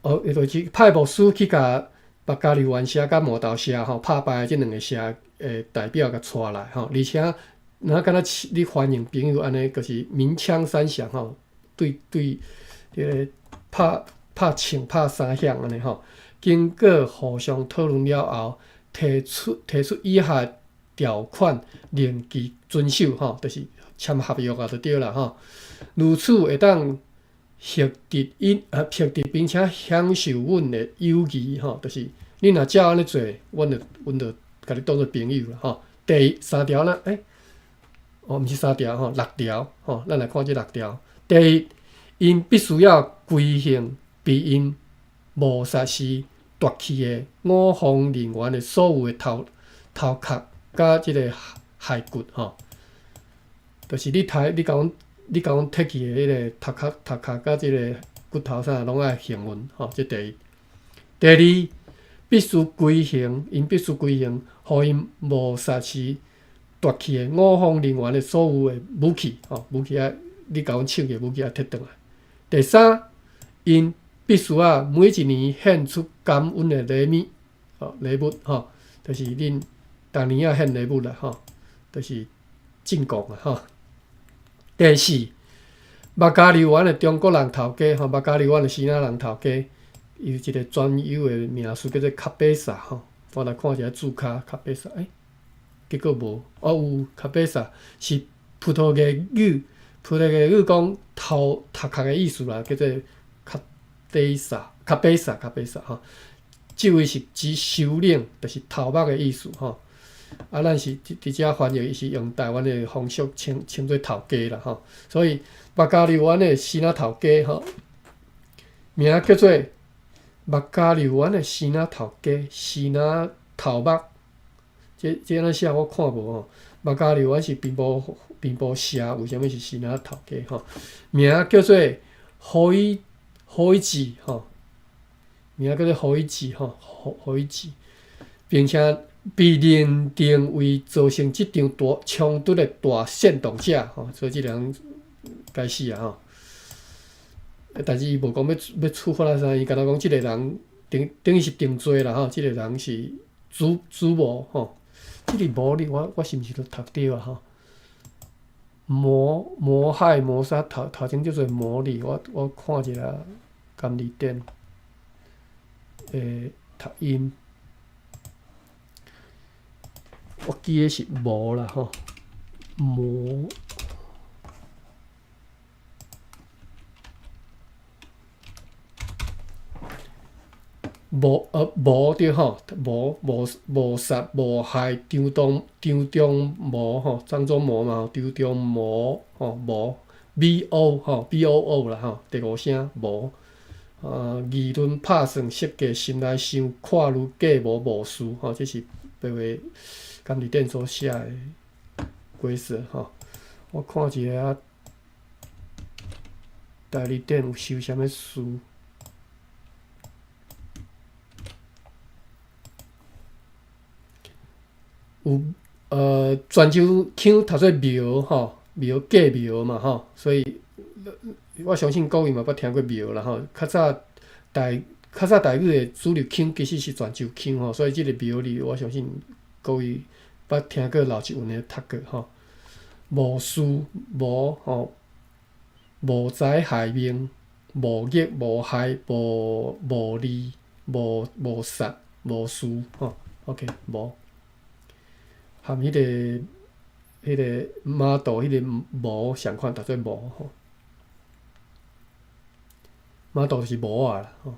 哦，伊就是派牧師去共目加利灣社佮饅頭社吼拍敗這兩个社的代表共帶來吼，而且若敢若你歡迎朋友按呢，就是鳴槍三響吼，對對，彼个拍槍拍三響按呢吼。經過互相討論了後，提出以下條款，令其遵守吼，就是簽合約啊，就對啦吼。如此會當獲得𪜶啊，獲得並且享受阮的友誼吼，就是你若照按呢做，阮就共你當做朋友啦吼。第三條呢，哦，毋是三條吼，六條吼，咱來看這六條。第一，𪜶必須要歸還被𪜶謀殺時奪去的我方人員的所有的頭殼佮這个骸骨吼，就是你共阮提去的彼个頭殼佮這个骨頭啥，攏愛還阮吼，這第一。第二，𪜶必須歸還，予𪜶謀殺時奪去的我方人員的所有的武器吼，武器愛你共阮搶去的武器愛提轉來。第三，𪜶必須愛每一年獻出感恩的禮物，吼禮物吼，就是恁逐年愛獻禮物啦吼，就是進貢啊吼。第四，目加利灣的中國人頭家吼，目加利灣的支那人頭家，伊有一个專有的名詞叫做 cabeça 吼。我來看一下字跤 cabeça，結果無，哦有 cabeça 是葡萄牙語，葡萄牙語講頭殼的意思啦，叫做 cabeça，cabeça，cabeça 吼。這位是指首領，就是頭目的意思吼。啊，咱是佇遮翻譯，伊是用台灣的方式稱做頭家啦吼。所以目加利灣的支那頭家吼，名叫做目加利灣的支那頭家，支那頭目。這按呢寫我看無吼。目加利灣是平埔社，為啥物是支那頭家吼？名叫做何以子吼，名叫做何以子吼，何以子，並且被認定為造成這場大衝突的大煽動者吼，所以這個人該死啊吼！但是伊無講欲處罰啊啥，伊敢若講這个人等等於是定罪啦吼，這个人是主謀吼。這个謀你我是毋是都讀著啊吼？謀害謀殺頭前叫做謀利，我看一下甘字典的讀音，我記得是謀啦吼，謀。謀對吼，謀殺謀害張忠謀吼，張忠謀嘛，張忠謀吼，謀 B O 吼 B O O 啦吼，第五聲謀啊，議論拍算設計心內想看慮計謀謀事吼，這是白話甘字典所寫的規則吼。我看一下台字典有收啥物詞。有泉州腔讀做苗吼，苗計苗嘛吼，所以我相信各位嘛捌聽過苗啦吼。較早台語的主流腔其實是泉州腔吼，所以這個苗字我相信各位捌聽過老一韻的讀過吼。謀事謀吼，謀財害命，謀逆謀害，謀利，謀殺，謀事吼。OK，謀。含彼个碼頭彼个謀相款，讀做謀吼。碼頭就是謀仔啦吼。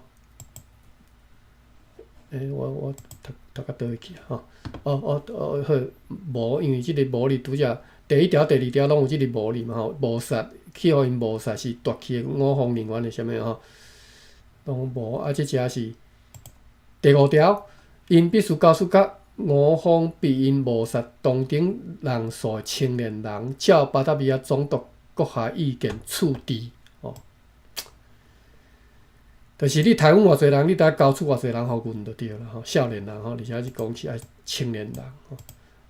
我讀到佗位去啊吼。哦哦，好，謀，因為這个謀字拄才第一條、第二條攏有這个謀字嘛吼。謀殺去予𪜶謀殺是奪去的我方人員的啥物吼，攏謀啊，這只是第五條，𪜶必須交出佮我方被𪜶謀殺同等人數的青年人，照巴達維亞總督閣下意見處置吼。就是你刣阮偌濟人，你著愛交出偌濟人予阮就對啦吼，少年人吼，而且是講是愛青年人吼，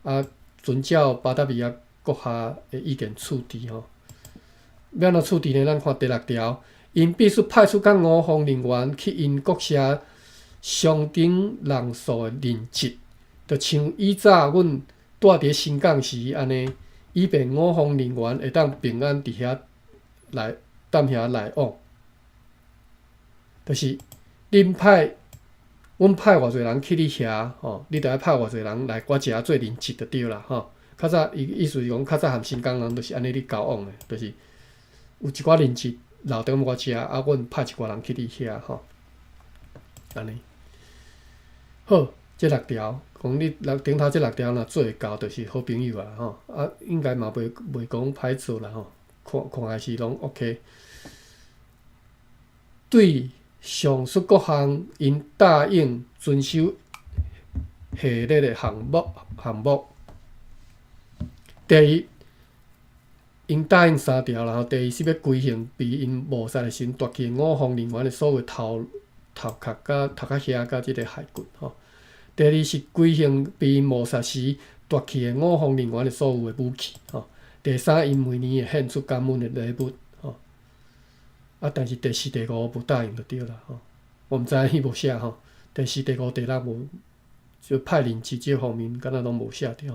啊，遵照巴達維亞閣下的意見處置吼。欲按怎處置呢？咱看第六條，𪜶必須派出佮我方人員去𪜶國舍相等人數的人質。就像以早阮住佇新港時按呢，以便我方人員會當平安佇遐來踮遐來往。就是恁派，阮派偌濟人去你遐吼，你著愛派偌濟人來我遮做人質就對啦吼。較早伊意思是講，較早含新港人就是按呢咧交往的，就是有一寡人質留佇我遮，啊，阮派一寡人去你遐吼，按呢。好。這六條，講你六頂頭這六條若做會到，就是好朋友啊吼。啊，應該嘛袂講歹做啦吼，看看來是攏 OK。對上述各項，𪜶答應遵守下列的項目。第一，𪜶答應三條啦吼。第一是欲歸還被𪜶謀殺的時陣奪去我方人員的所有頭殼遐佮這个骸骨吼。第二是歸還被𪜶謀殺時奪去的我方人員的所有的武器吼。第三，𪜶每年會獻出感恩的禮物吼。啊，但是第四、第五無答應就對啦吼。我毋知影伊無寫吼。第四、第五、第六無，就派人質這方面，敢若攏無寫著。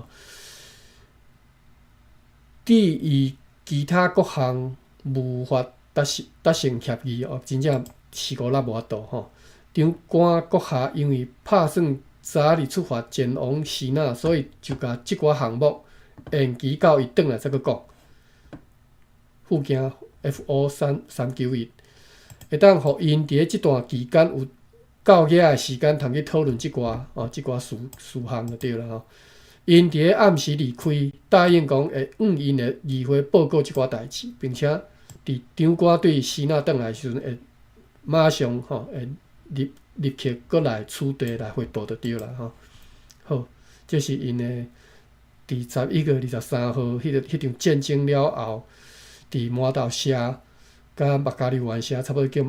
至於其他各項無法達成協議哦，真正是孤立無法度吼。長官閣下因為拍算早日出發前往支那，所以就共這寡項目延期到伊轉來再閣講。附件 FO 391，會當予𪜶佇咧這段期間有夠額的時間通去討論這寡事項就對啦吼。𪜶佇咧暗時離開，答應講會向𪜶的議會報告這寡代誌，並且佇長官對支那轉來時陣，會馬上吼會立刻閣來此地來回報就對啦吼。好，這是𪜶的佇11月23號彼場戰爭了後，佇麻豆社佮目加溜灣社差不多叫，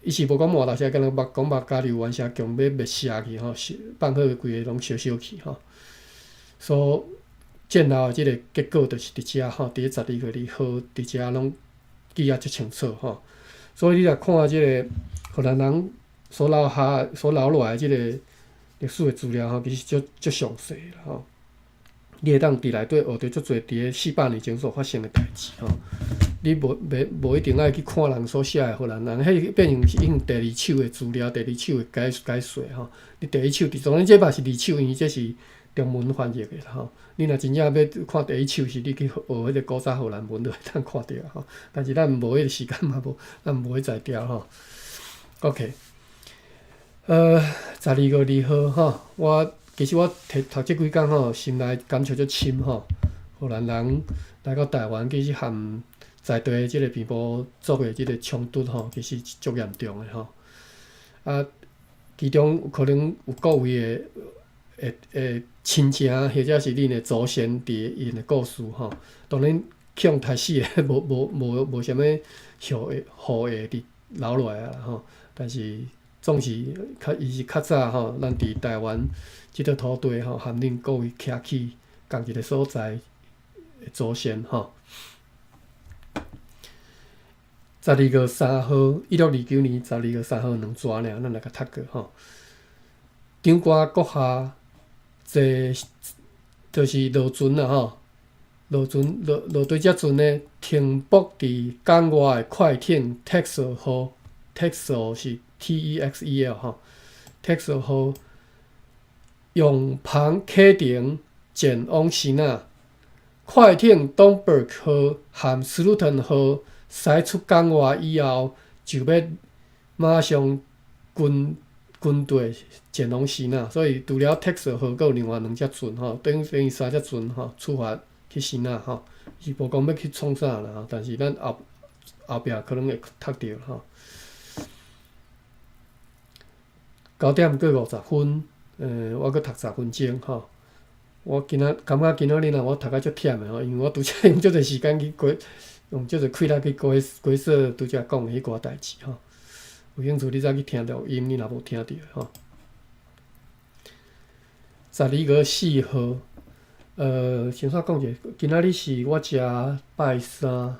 伊是無講麻豆社，敢若講目加溜灣社強欲滅社去吼，放火規个攏燒燒去吼。所以戰後的這个結果就是佇遮吼，佇咧12月2號佇遮攏記啊足清楚吼。所以你若看這个荷蘭人所留下、所留落來這个歷史的資料吼，其實足足詳細啦吼。你會當佇內底學著足濟佇咧400年前所發生的代誌吼。你無袂無一定愛去看人所寫的荷蘭人，彼變成是用第二手的資料、第二手的解解說吼。你第一手，當然這嘛是二手，因為這是中文翻譯的啦吼。你若真正欲看第一手，是你去學彼个古早荷蘭文就會當看著吼。但是咱無彼个時間嘛無，咱無彼才調吼。OK，12月2號吼，我其實我讀讀這幾工吼，心內感觸足深吼。荷蘭人來到台灣，其實和在地的這个平埔族的這个衝突吼，其實足嚴重的吼。啊，其中可能有各位的的的親情，或者是恁的祖先佇𪜶的故事吼。當然去予刣死的，無無無無啥物後裔後裔佇留落來啊吼。但是總是較伊是較早吼，咱佇台灣這塊土地吼，和恁各位徛起仝一个所在的祖先吼。12月3號，1629年12月3號兩逝爾，咱來共讀過吼。長官閣下坐就是落船啦吼，落船落落佗隻船呢，停泊佇港外的快艇 Texel 號，Texel 是 T-E-X-E-L 吼，Texel 號用帆啟程前往支那。快艇 Domburg 號和 Sloten 號駛出港外以後，就欲馬上跟軍隊前往支那，所以除了 Texel 號，閣有另外兩隻船吼，等於等於三隻船吼出發去支那吼，是無講欲去創啥啦吼，但是咱後後壁可能會讀著吼。9點過50分，我閣讀10分鐘吼。我今仔感覺今仔日若我讀甲足忝的吼，因為我拄才用足濟時間去過，用足濟氣力去過過說拄才講的彼寡代誌吼。有興趣你再去聽錄音，你若無聽著吼。12月4號，先煞講者，今仔日是我遮拜三，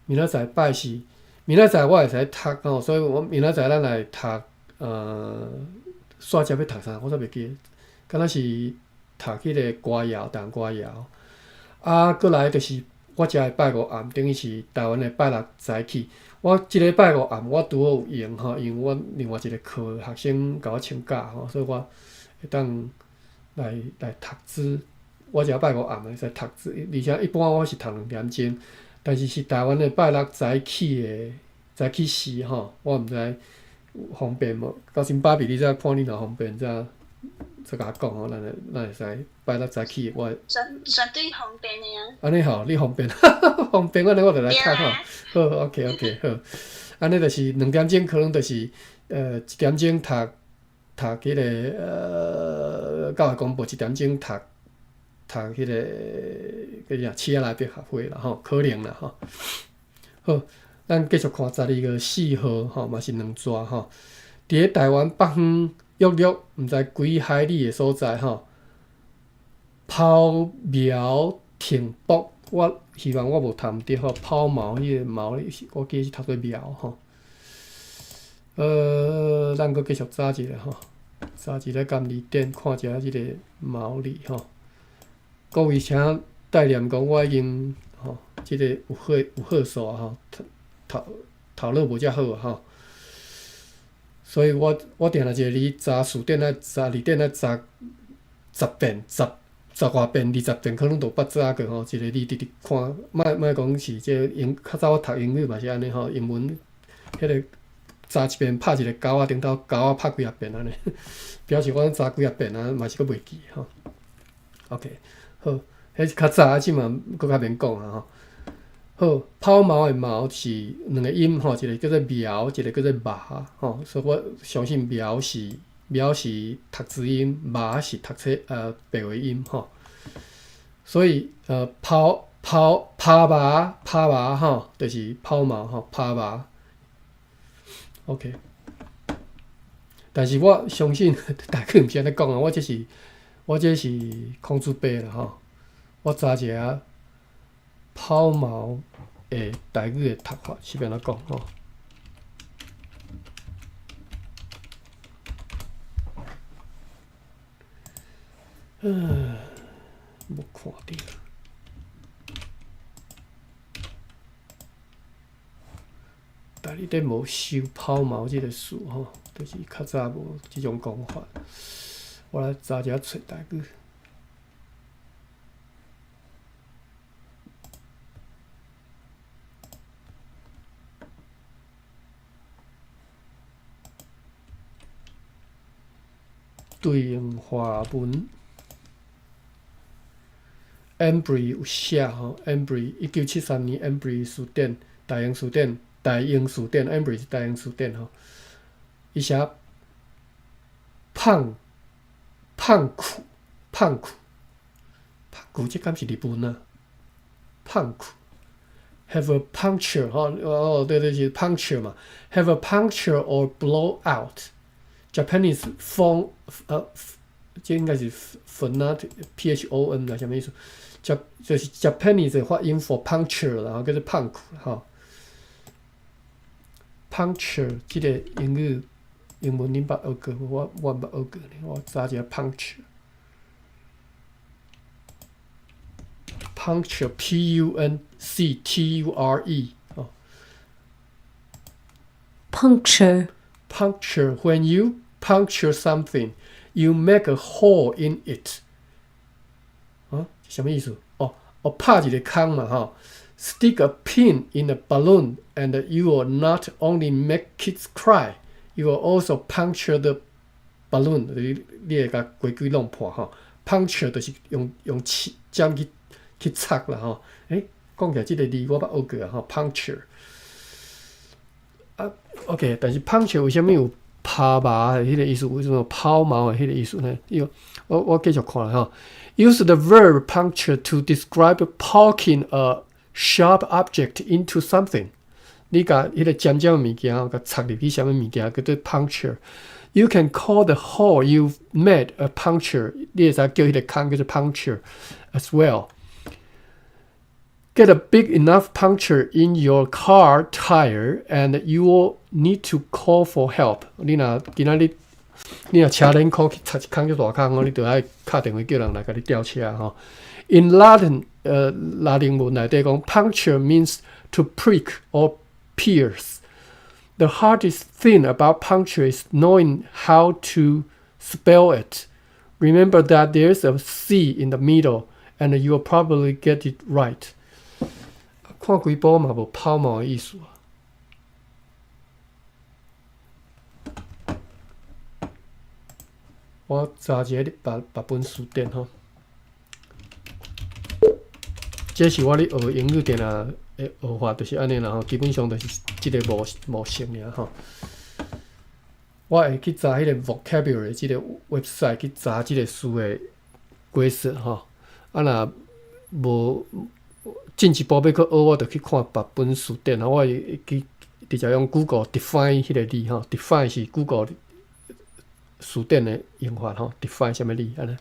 明仔載拜四，明仔載我會使讀吼，所以我明仔載咱來讀，煞才欲讀啥，我煞袂記得，敢若是讀彼个歌謠，台灣歌謠。啊，閣來就是我遮的拜五暗，等於是台灣的拜六早起。我這个拜五暗我拄好有閒吼，因為我另外一个課學生共我請假吼，所以我會當來來讀書。我遮拜五暗會使讀書，而且一般我是讀2點鐘，但是是台灣的拜六早起的早起時吼，我毋知方便無。到時芭比，你再看你若方便，才再共我講吼，咱會咱會使拜六早起我。
絕絕對方便的啊！
按呢吼，你方便，方便，按呢我就來讀吼。好，OK OK，好。按呢就是2點鐘，可能就是1點鐘讀讀彼个教會公報，1點鐘讀讀彼个叫啥？七仔來賓學會啦吼，可能啦吼。好，咱繼續看12月4號吼，嘛是兩逝吼。佇咧台灣北方約略毋知幾海里的所在吼，拋苗停泊，我希望我無讀毋著吼。拋錨彼个錨，我記得是讀做苗吼。咱閣繼續查一下吼，查一下監字典，看一下這个毛字吼。各位請代念講，我已經吼，這个有好有好數吼，頭頭頭腦無遮好吼。所以我我定定一个字查詞典愛查字典愛查十遍、十十外遍、20遍，可能都捌查過吼。一个字直直看，莫莫講是這個英，較早我讀英語嘛是按呢吼，英文彼个查一遍拍一个勾仔頂頭，勾仔拍幾仔遍按呢，表示我查幾仔遍啊，嘛是閣袂記吼。OK，好，彼是較早，啊，這馬閣較免講啊吼。好，拋錨的錨是兩个音吼，一个叫做苗，一个叫做麻吼，所以我相信苗是苗是讀字音，麻是讀冊白話音吼。所以拋拋拋麻拋麻吼，就是拋錨吼，拋麻。OK，但是我相信大家毋是按呢講啊，我這是孔子白啦吼，我查一下拋錨的台語的讀法是欲按怎講吼。嗯，無看著。但你頂無收拋錨這個詞吼，就是較早無這種講法。我來查一下揣台語。對應華文，Embree 有寫吼，Embree 1973年 Embree 詞典，大英詞典，大英詞典，Embree 是大英詞典吼。伊寫胖胖苦胖苦胖苦，這敢是日文啊？胖苦，have a puncture 吼，哦對對是 puncture 嘛，have a puncture or blow out。Japanese phone，這應該是 phonetic，P H O N 啊，啥物意思？就是 Japanese 的發音 for puncture，然後叫做胖苦吼。puncture 這個英語英文恁捌學過無？我毋捌學過呢，我查一下 puncture。puncture P U N C T U R E 哦。
Puncture.
Puncture when you puncture something, you make a hole in it。啊，啥物意思？哦，哦，拍一個空嘛，吼。Stick a pin in a balloon, and you will not only make kids cry, you will also puncture the balloon。你會共規矩弄破吼。Puncture 就是用刺針去插啦吼。欸，講起來這個字我捌學過啊吼，puncture。啊，OK，但是 puncture 為啥物有拋麻的彼個意思？為什麼有拋錨的彼個意思呢？伊我繼續看吼。Use the verb puncture to describe poking a sharp object into something。你共彼個尖尖的物件，共插入去啥物物件，叫做 puncture。You can call the hole you've made a puncture。你會使叫彼個空叫做 puncture as well。Get a big enough puncture in your car tire, and you will need to call for help。你若今仔日你若車輪箍去插一空足大空哦，你著愛敲電話叫人來共你吊車吼。In Latin，拉丁文內底講，puncture means to prick or pierce。The hardest thing about puncture is knowing how to spell it. Remember that there's a C in the middle, and you will probably get it right. 看規部嘛無拋錨的意思啊。我查一下別別本詞典吼。這是我咧學英語定定的學法，就是按呢啦吼。基本上就是這個模式爾吼。我會去查彼個 vocabulary 這個 website 去查這個詞的解釋吼。啊，若無進一步欲閣學，我就去看別本詞典，我會去直接用 Google define 彼個字吼，define 是 Google 詞典的用法吼，define 啥物字按呢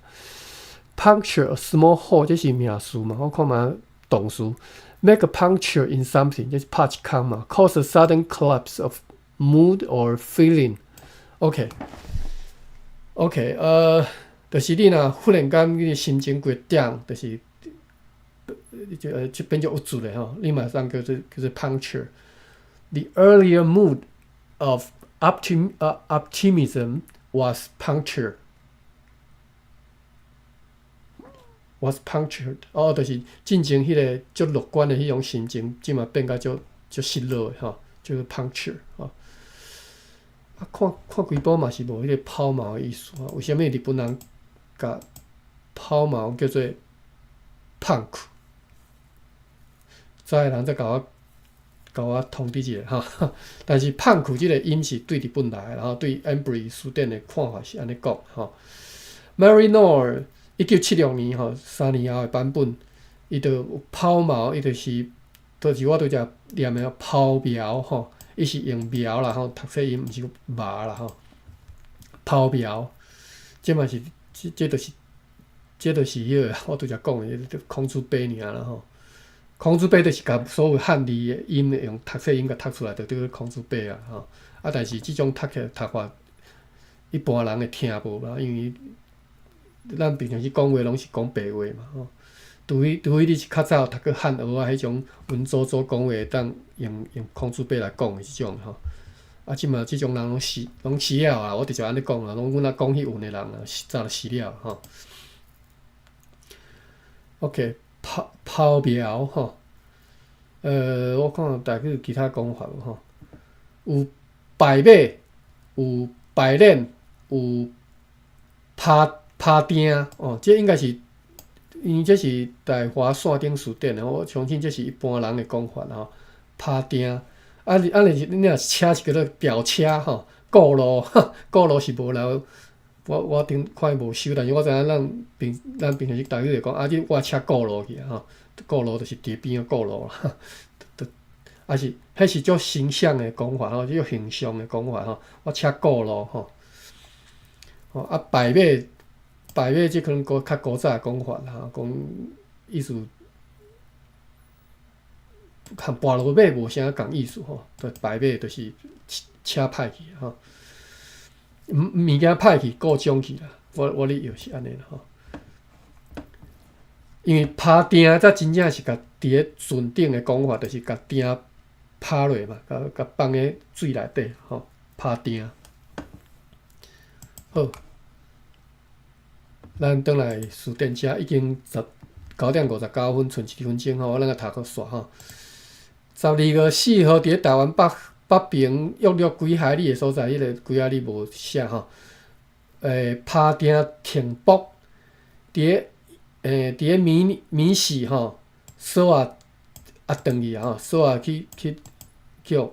？Puncture a small hole 這是名詞嘛？我看覓動詞，make a puncture in something 這是拍一空嘛？Cause a sudden collapse of mood or feeling。OK，OK，就是你若忽然間你的心情規 down，就是就變做鬱卒的吼，你嘛當叫做 puncture。The earlier mood of optimism was punctured. Was punctured 哦，就是進前彼個足樂觀的彼種心情，這馬變甲足足失落的吼，就是 puncture 吼。啊，看看規部嘛是無彼個拋錨的意思啊？為啥物日本人共拋錨叫做パンク？知的人再共我通知一下吼。但是パンク這個音是對日本來的，然後對 Embree 詞典的看法是按呢講吼。Maryknoll 1976年吼，3年後的版本，伊就有拋錨，伊就是我拄才念的拋苗吼，伊是用苗啦吼，讀冊音毋是麻啦吼。拋苗，這嘛是這就是彼個我拄才講的，孔子碑爾啦吼。孔子碑就是共所有漢字的音用讀冊音共讀出來，就叫做孔子碑啊吼。啊，但是這種讀起來讀法，一般人會聽無啦，因為咱平常時講話攏是講白話嘛吼。除非你是較早讀過漢學啊，彼種文縐縐講話會當用孔子白來講的這種吼。啊，這馬這種人攏死了啊！我直接按呢講啊，攏阮若講彼文的人啊，早就死了吼。OK，拋苗吼，我看台語其他講法無吼，有敗馬，有敗臉，有拍碇哦，這應該是，因為這是大華線頂辭典的，我相信這是一般人的講法吼。拍碇，啊你啊你你若車是叫做飆車吼，過路是無啦，我頂看伊無收，但是我知影咱平常時台語會講啊，你我車過路去啊吼，過路就是佇邊仔過路，啊是，彼是足形象的講法吼，足形象的講法吼，我車過路吼，吼啊敗馬敗馬這可能較古早的講法啦吼，講意思。和跋落馬無啥仝意思吼，就敗馬就是車歹去吼，物件歹去，故障去啦。我咧譯是按呢啦吼。因為拍碇才真正是共佇咧船頂的講法，就是共碇拍落嘛，共放咧水內底吼，拍碇。好，咱轉來辭典遮已經9點59分，賰一分鐘吼，咱來讀閣煞吼。12月4號，佇咧台灣北邊約略幾海里的所在，彼個幾海里無寫吼。拍碇停泊，佇咧暝時吼，索仔啊斷去啊吼，索仔去予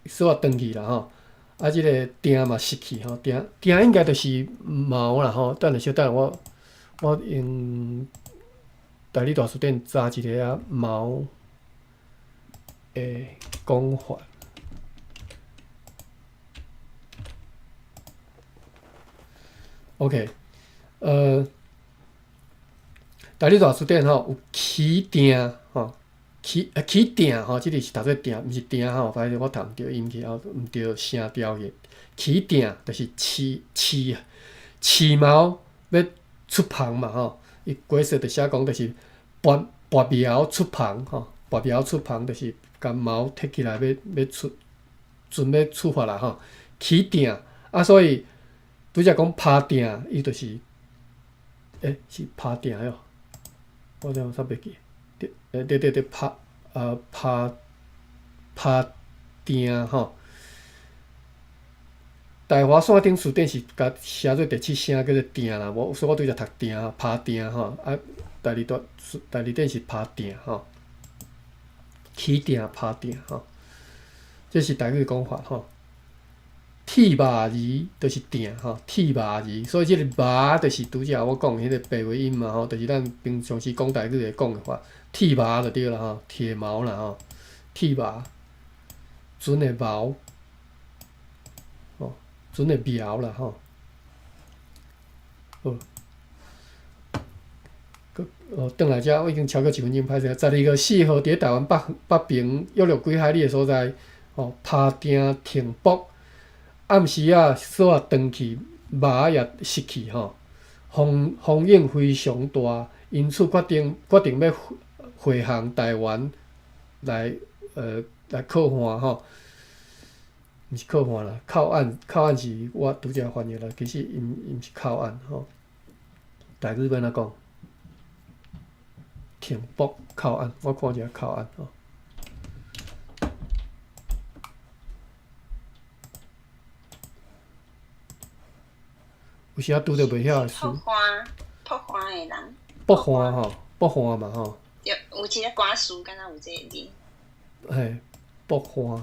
索仔斷去啦吼。啊，這个碇嘛失去吼，碇應該就是矛啦吼。等下小等下我用台語大辭典查一下啊矛的講法。OK，台語大辭典吼有起碇吼，起碇吼，這个是讀做碇，毋是碇吼，歹勢我讀毋著音去，毋著聲調去。起碇就是飼矛欲出帆嘛吼，伊解釋就寫講就是拔苗出帆吼，拔苗出帆就是共矛提起來欲出，准備出發啦吼。起碇啊，所以拄才講拍碇，伊就是，是拍碇喲，我怎煞袂記？對，對對對，拍碇吼。大華線頂辭典是共寫做第七聲叫做碇啦，無，所以我拄才讀碇拍碇吼，啊，台語典是拍碇吼，起碇拍碇吼，這是台語講法吼。鐵馬兒就是碇吼，鐵馬兒，所以這個馬就是拄才我講彼個白話音嘛吼，就是咱平常時講台語會講的話，鐵馬就對啦吼，鐵矛啦吼，鐵馬，船的矛，吼，船的苗啦吼。好，閣哦，轉來遮我已經超過一分鐘，歹勢。12月4號，佇咧台灣北邊約略幾海里的所在，吼，拍碇停泊。暗時仔索仔斷去，矛也失去吼，風湧非常大，因此決定欲回航台灣來靠岸吼，毋是靠岸啦，靠岸是我拄才翻譯啦，其實伊毋是靠岸吼。台語欲按怎講？停泊靠岸，我看一下靠岸吼。有時仔拄著袂曉的詞。
朴岸的人。
朴岸吼，朴岸嘛吼。
對，有一个歌詞，敢若有這个字。
嘿，朴岸，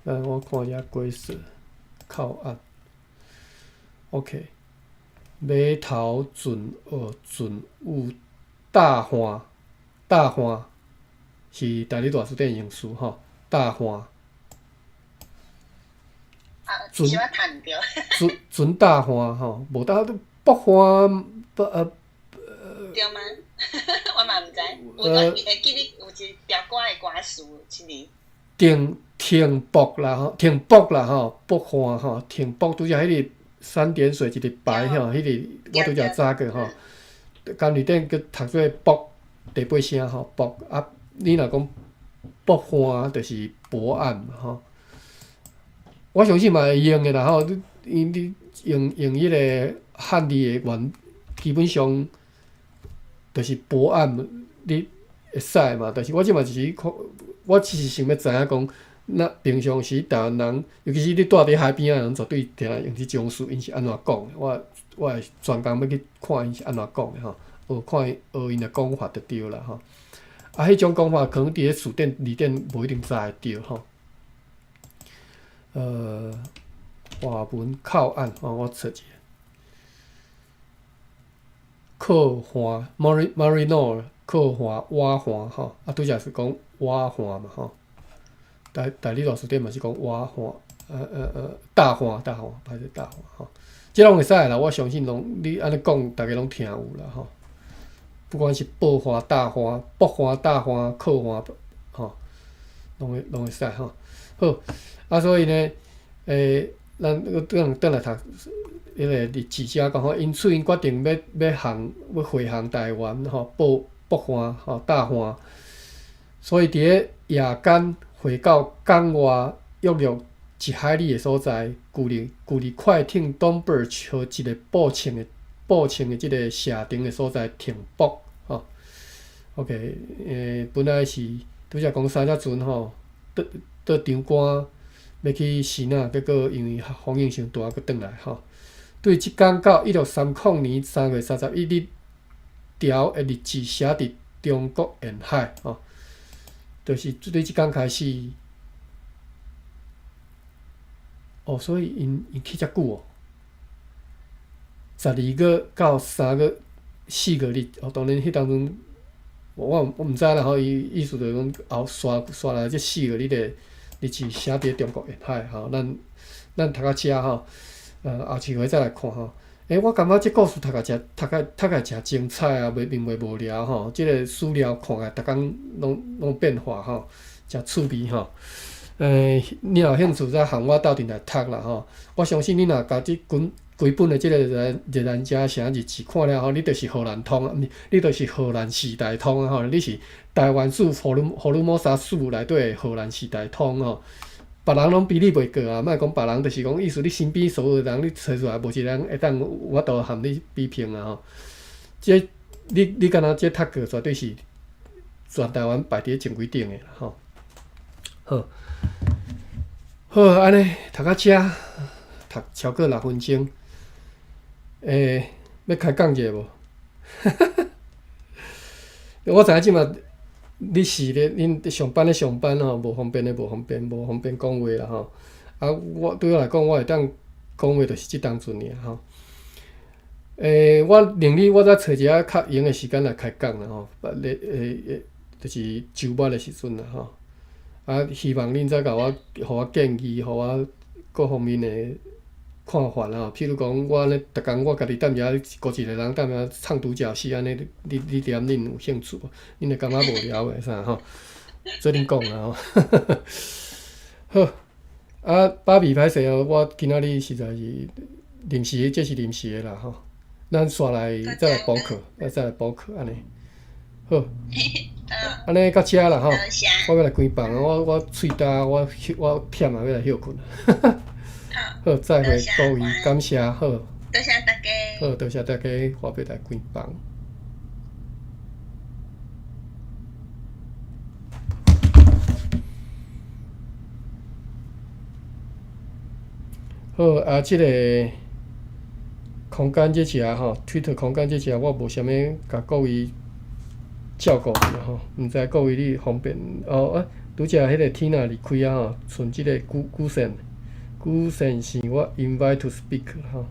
來我看一下解釋，靠岸。OK，碼頭船船有大岸，大岸是台語大辭典用詞吼，大岸。船船大岸吼，無得北岸北。
對嗎？我嘛毋知，我會記得有一條歌的歌詞，這裡。
停泊啦吼，停泊啦吼，北岸吼，停泊拄才彼個三點水一個白吼，彼個我拄才查過吼。監字典閣讀做駁第八聲吼，駁啊，你若講駁岸就是駁岸嘛吼。我相信嘛會用的啦吼，你因你用用彼个漢字的原，基本上就是駁岸，你會使嘛？但是我這嘛只是看，我只是想欲知影講，咱平常時台灣人，尤其是你住佇海邊仔的人，絕對定定用這種詞，𪜶是按怎講的？我我會專工欲去看𪜶是按怎講的吼，學看學𪜶的講法就對啦吼。啊，彼種講法可能佇咧辭典字典無一定查會著吼。華文靠岸吼，我找一下。靠岸 Marino 靠岸倚岸吼，啊，拄才是講倚岸嘛吼。台台語大辭典嘛是講倚岸，大岸大岸，歹勢大岸吼。這攏會使啦，我相信攏你按呢講，逐家攏聽有啦吼。不管是報岸、大岸、駁岸、大岸、靠岸，吼，攏會使吼。好，啊，所以呢，咱轉轉來讀彼个日誌遮講吼，因此𪜶決定欲航欲回航台灣吼，報駁岸吼，大岸。所以佇咧夜間回到港外約略一海里的所在，距離快艇 Domburg 和一个步槍的這个射程的所在停泊吼。OK，本來是拄才講三隻船吼，倒倒長竿欲去支那，結果因為風湧傷大，閣轉來吼。對這工到1630年3月31日條的日誌寫佇中國沿海吼，就是對這工開始。哦，所以𪜶去遮久哦，12月到3月4月日，哦，當然彼當陣我毋知啦吼，伊意思就是講後紲紲來這四月日的日誌寫佇中國沿海吼，咱讀到遮吼，後一回再來看吼。我感覺這故事讀甲誠精彩啊，袂並袂無聊吼。這个史料看起來逐工攏變化吼，誠趣味吼。你若有興趣，再和我鬥陣來讀啦吼。我相信你若共這本規本的這个熱蘭遮城日誌看了後，你就是荷蘭通，毋是，你就是荷蘭時代通啊吼。你是台灣史福爾摩沙史內底的荷蘭時代通吼。別人攏比你袂過啊，莫講別人，就是講意思，你身邊所有人，你揣出來，無一個人會當有法度和你比拼啊吼。這你敢若這讀過，絕對是全台灣排佇咧前幾等的啦吼。好，好，按呢讀到遮，讀超過6分鐘，欲開講一下無？我知影這馬你是咧，恁上班咧上班吼，無方便咧無方便，無方便講話啦吼。啊，我對我來講，我會當講話就是這當陣爾吼。我寧願我再揣一下較閒的時間來開講啦吼，咧就是週末的時陣啦吼。啊，希望恁再共我，予我建議，予我各方面的看法啦。譬如講，我按呢，逐工我家己踮遮孤一個人踮遮唱獨角戲按呢，你踮恁有興趣無？恁會感覺無聊的啥吼？做恁講啦吼。好，啊，芭比歹勢哦，我今仔日實在是臨時，這是臨時的啦吼。咱紲來再來補課，再來補課按呢。好，按呢到遮啦吼。我欲來關房，我喙焦，我忝啊，欲來歇睏。好，再會各位，感謝好。
多謝大家。
好，多謝大家，我欲來關房。好，啊，這个空間這遮吼，Twitter 空間這遮，我無啥物共各位照顧吼，毋知各位你方便哦？啊，拄才彼个 Tina 離開啊吼，賰這个古古線，古線是我 invite to speak 吼。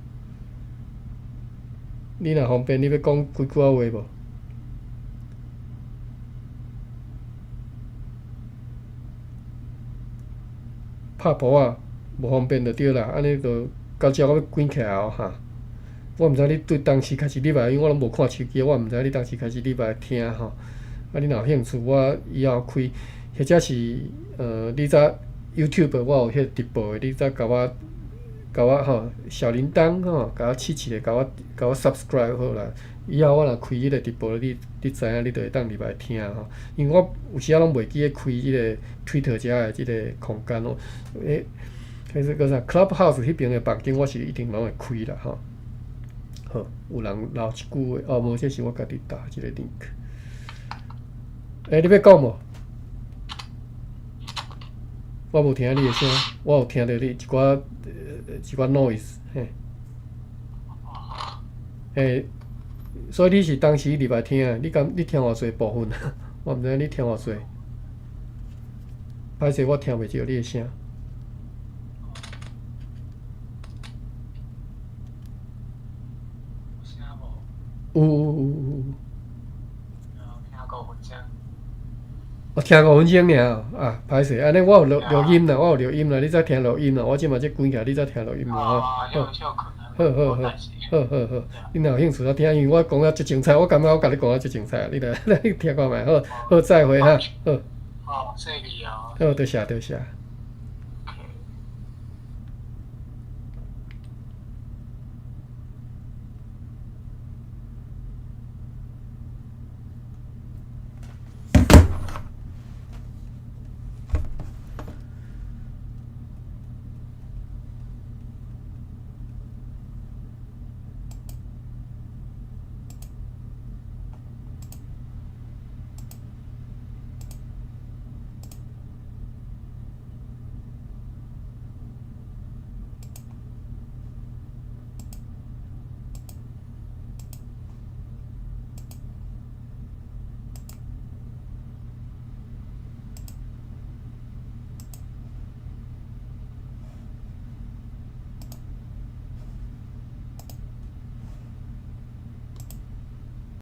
你若方便，你欲講幾句仔話無？拍噗仔無方便就對啦，按呢就到遮我欲關起來哦哈。我毋知你對當時開始入來，因為我攏無看手機，我毋知你當時開始入來聽吼。啊，你若有興趣，我以後開，或者是你知 YouTube 我有彼個直播的，你再共我吼小鈴鐺吼，共我試一下，共我 subscribe 好啦。以後我若開這個直播，你知影，你就會當入來聽吼。因為我有時仔攏袂記得開這個推特遮的這個空間哦。欸，彼個啥 Clubhouse 彼邊的房間，我是一定攏會開啦吼。好，有人留一句話，哦，無，這是我家己打這個 link。欸，你欲講無？我無聽你的聲，我有聽著你一寡 noise，嘿。欸，所以你是當時入來聽的，你敢你聽偌濟部分？我毋知影你聽偌濟。歹勢，我聽袂著你的聲。
有聲無？
有有有有有。
聽5分鐘。
我聽五分鐘爾，啊，歹勢，按呢我有錄錄音啦，我有錄音啦，你再聽錄音啦，我這馬這關起來，你再聽錄音啦吼。好，好好好，好好好，你若有興趣再聽，因為我講得足精彩，我感覺我共你講得足精彩，你來你聽看覓，好，好再會哈，好。
好，謝謝哦。
好，多謝多謝。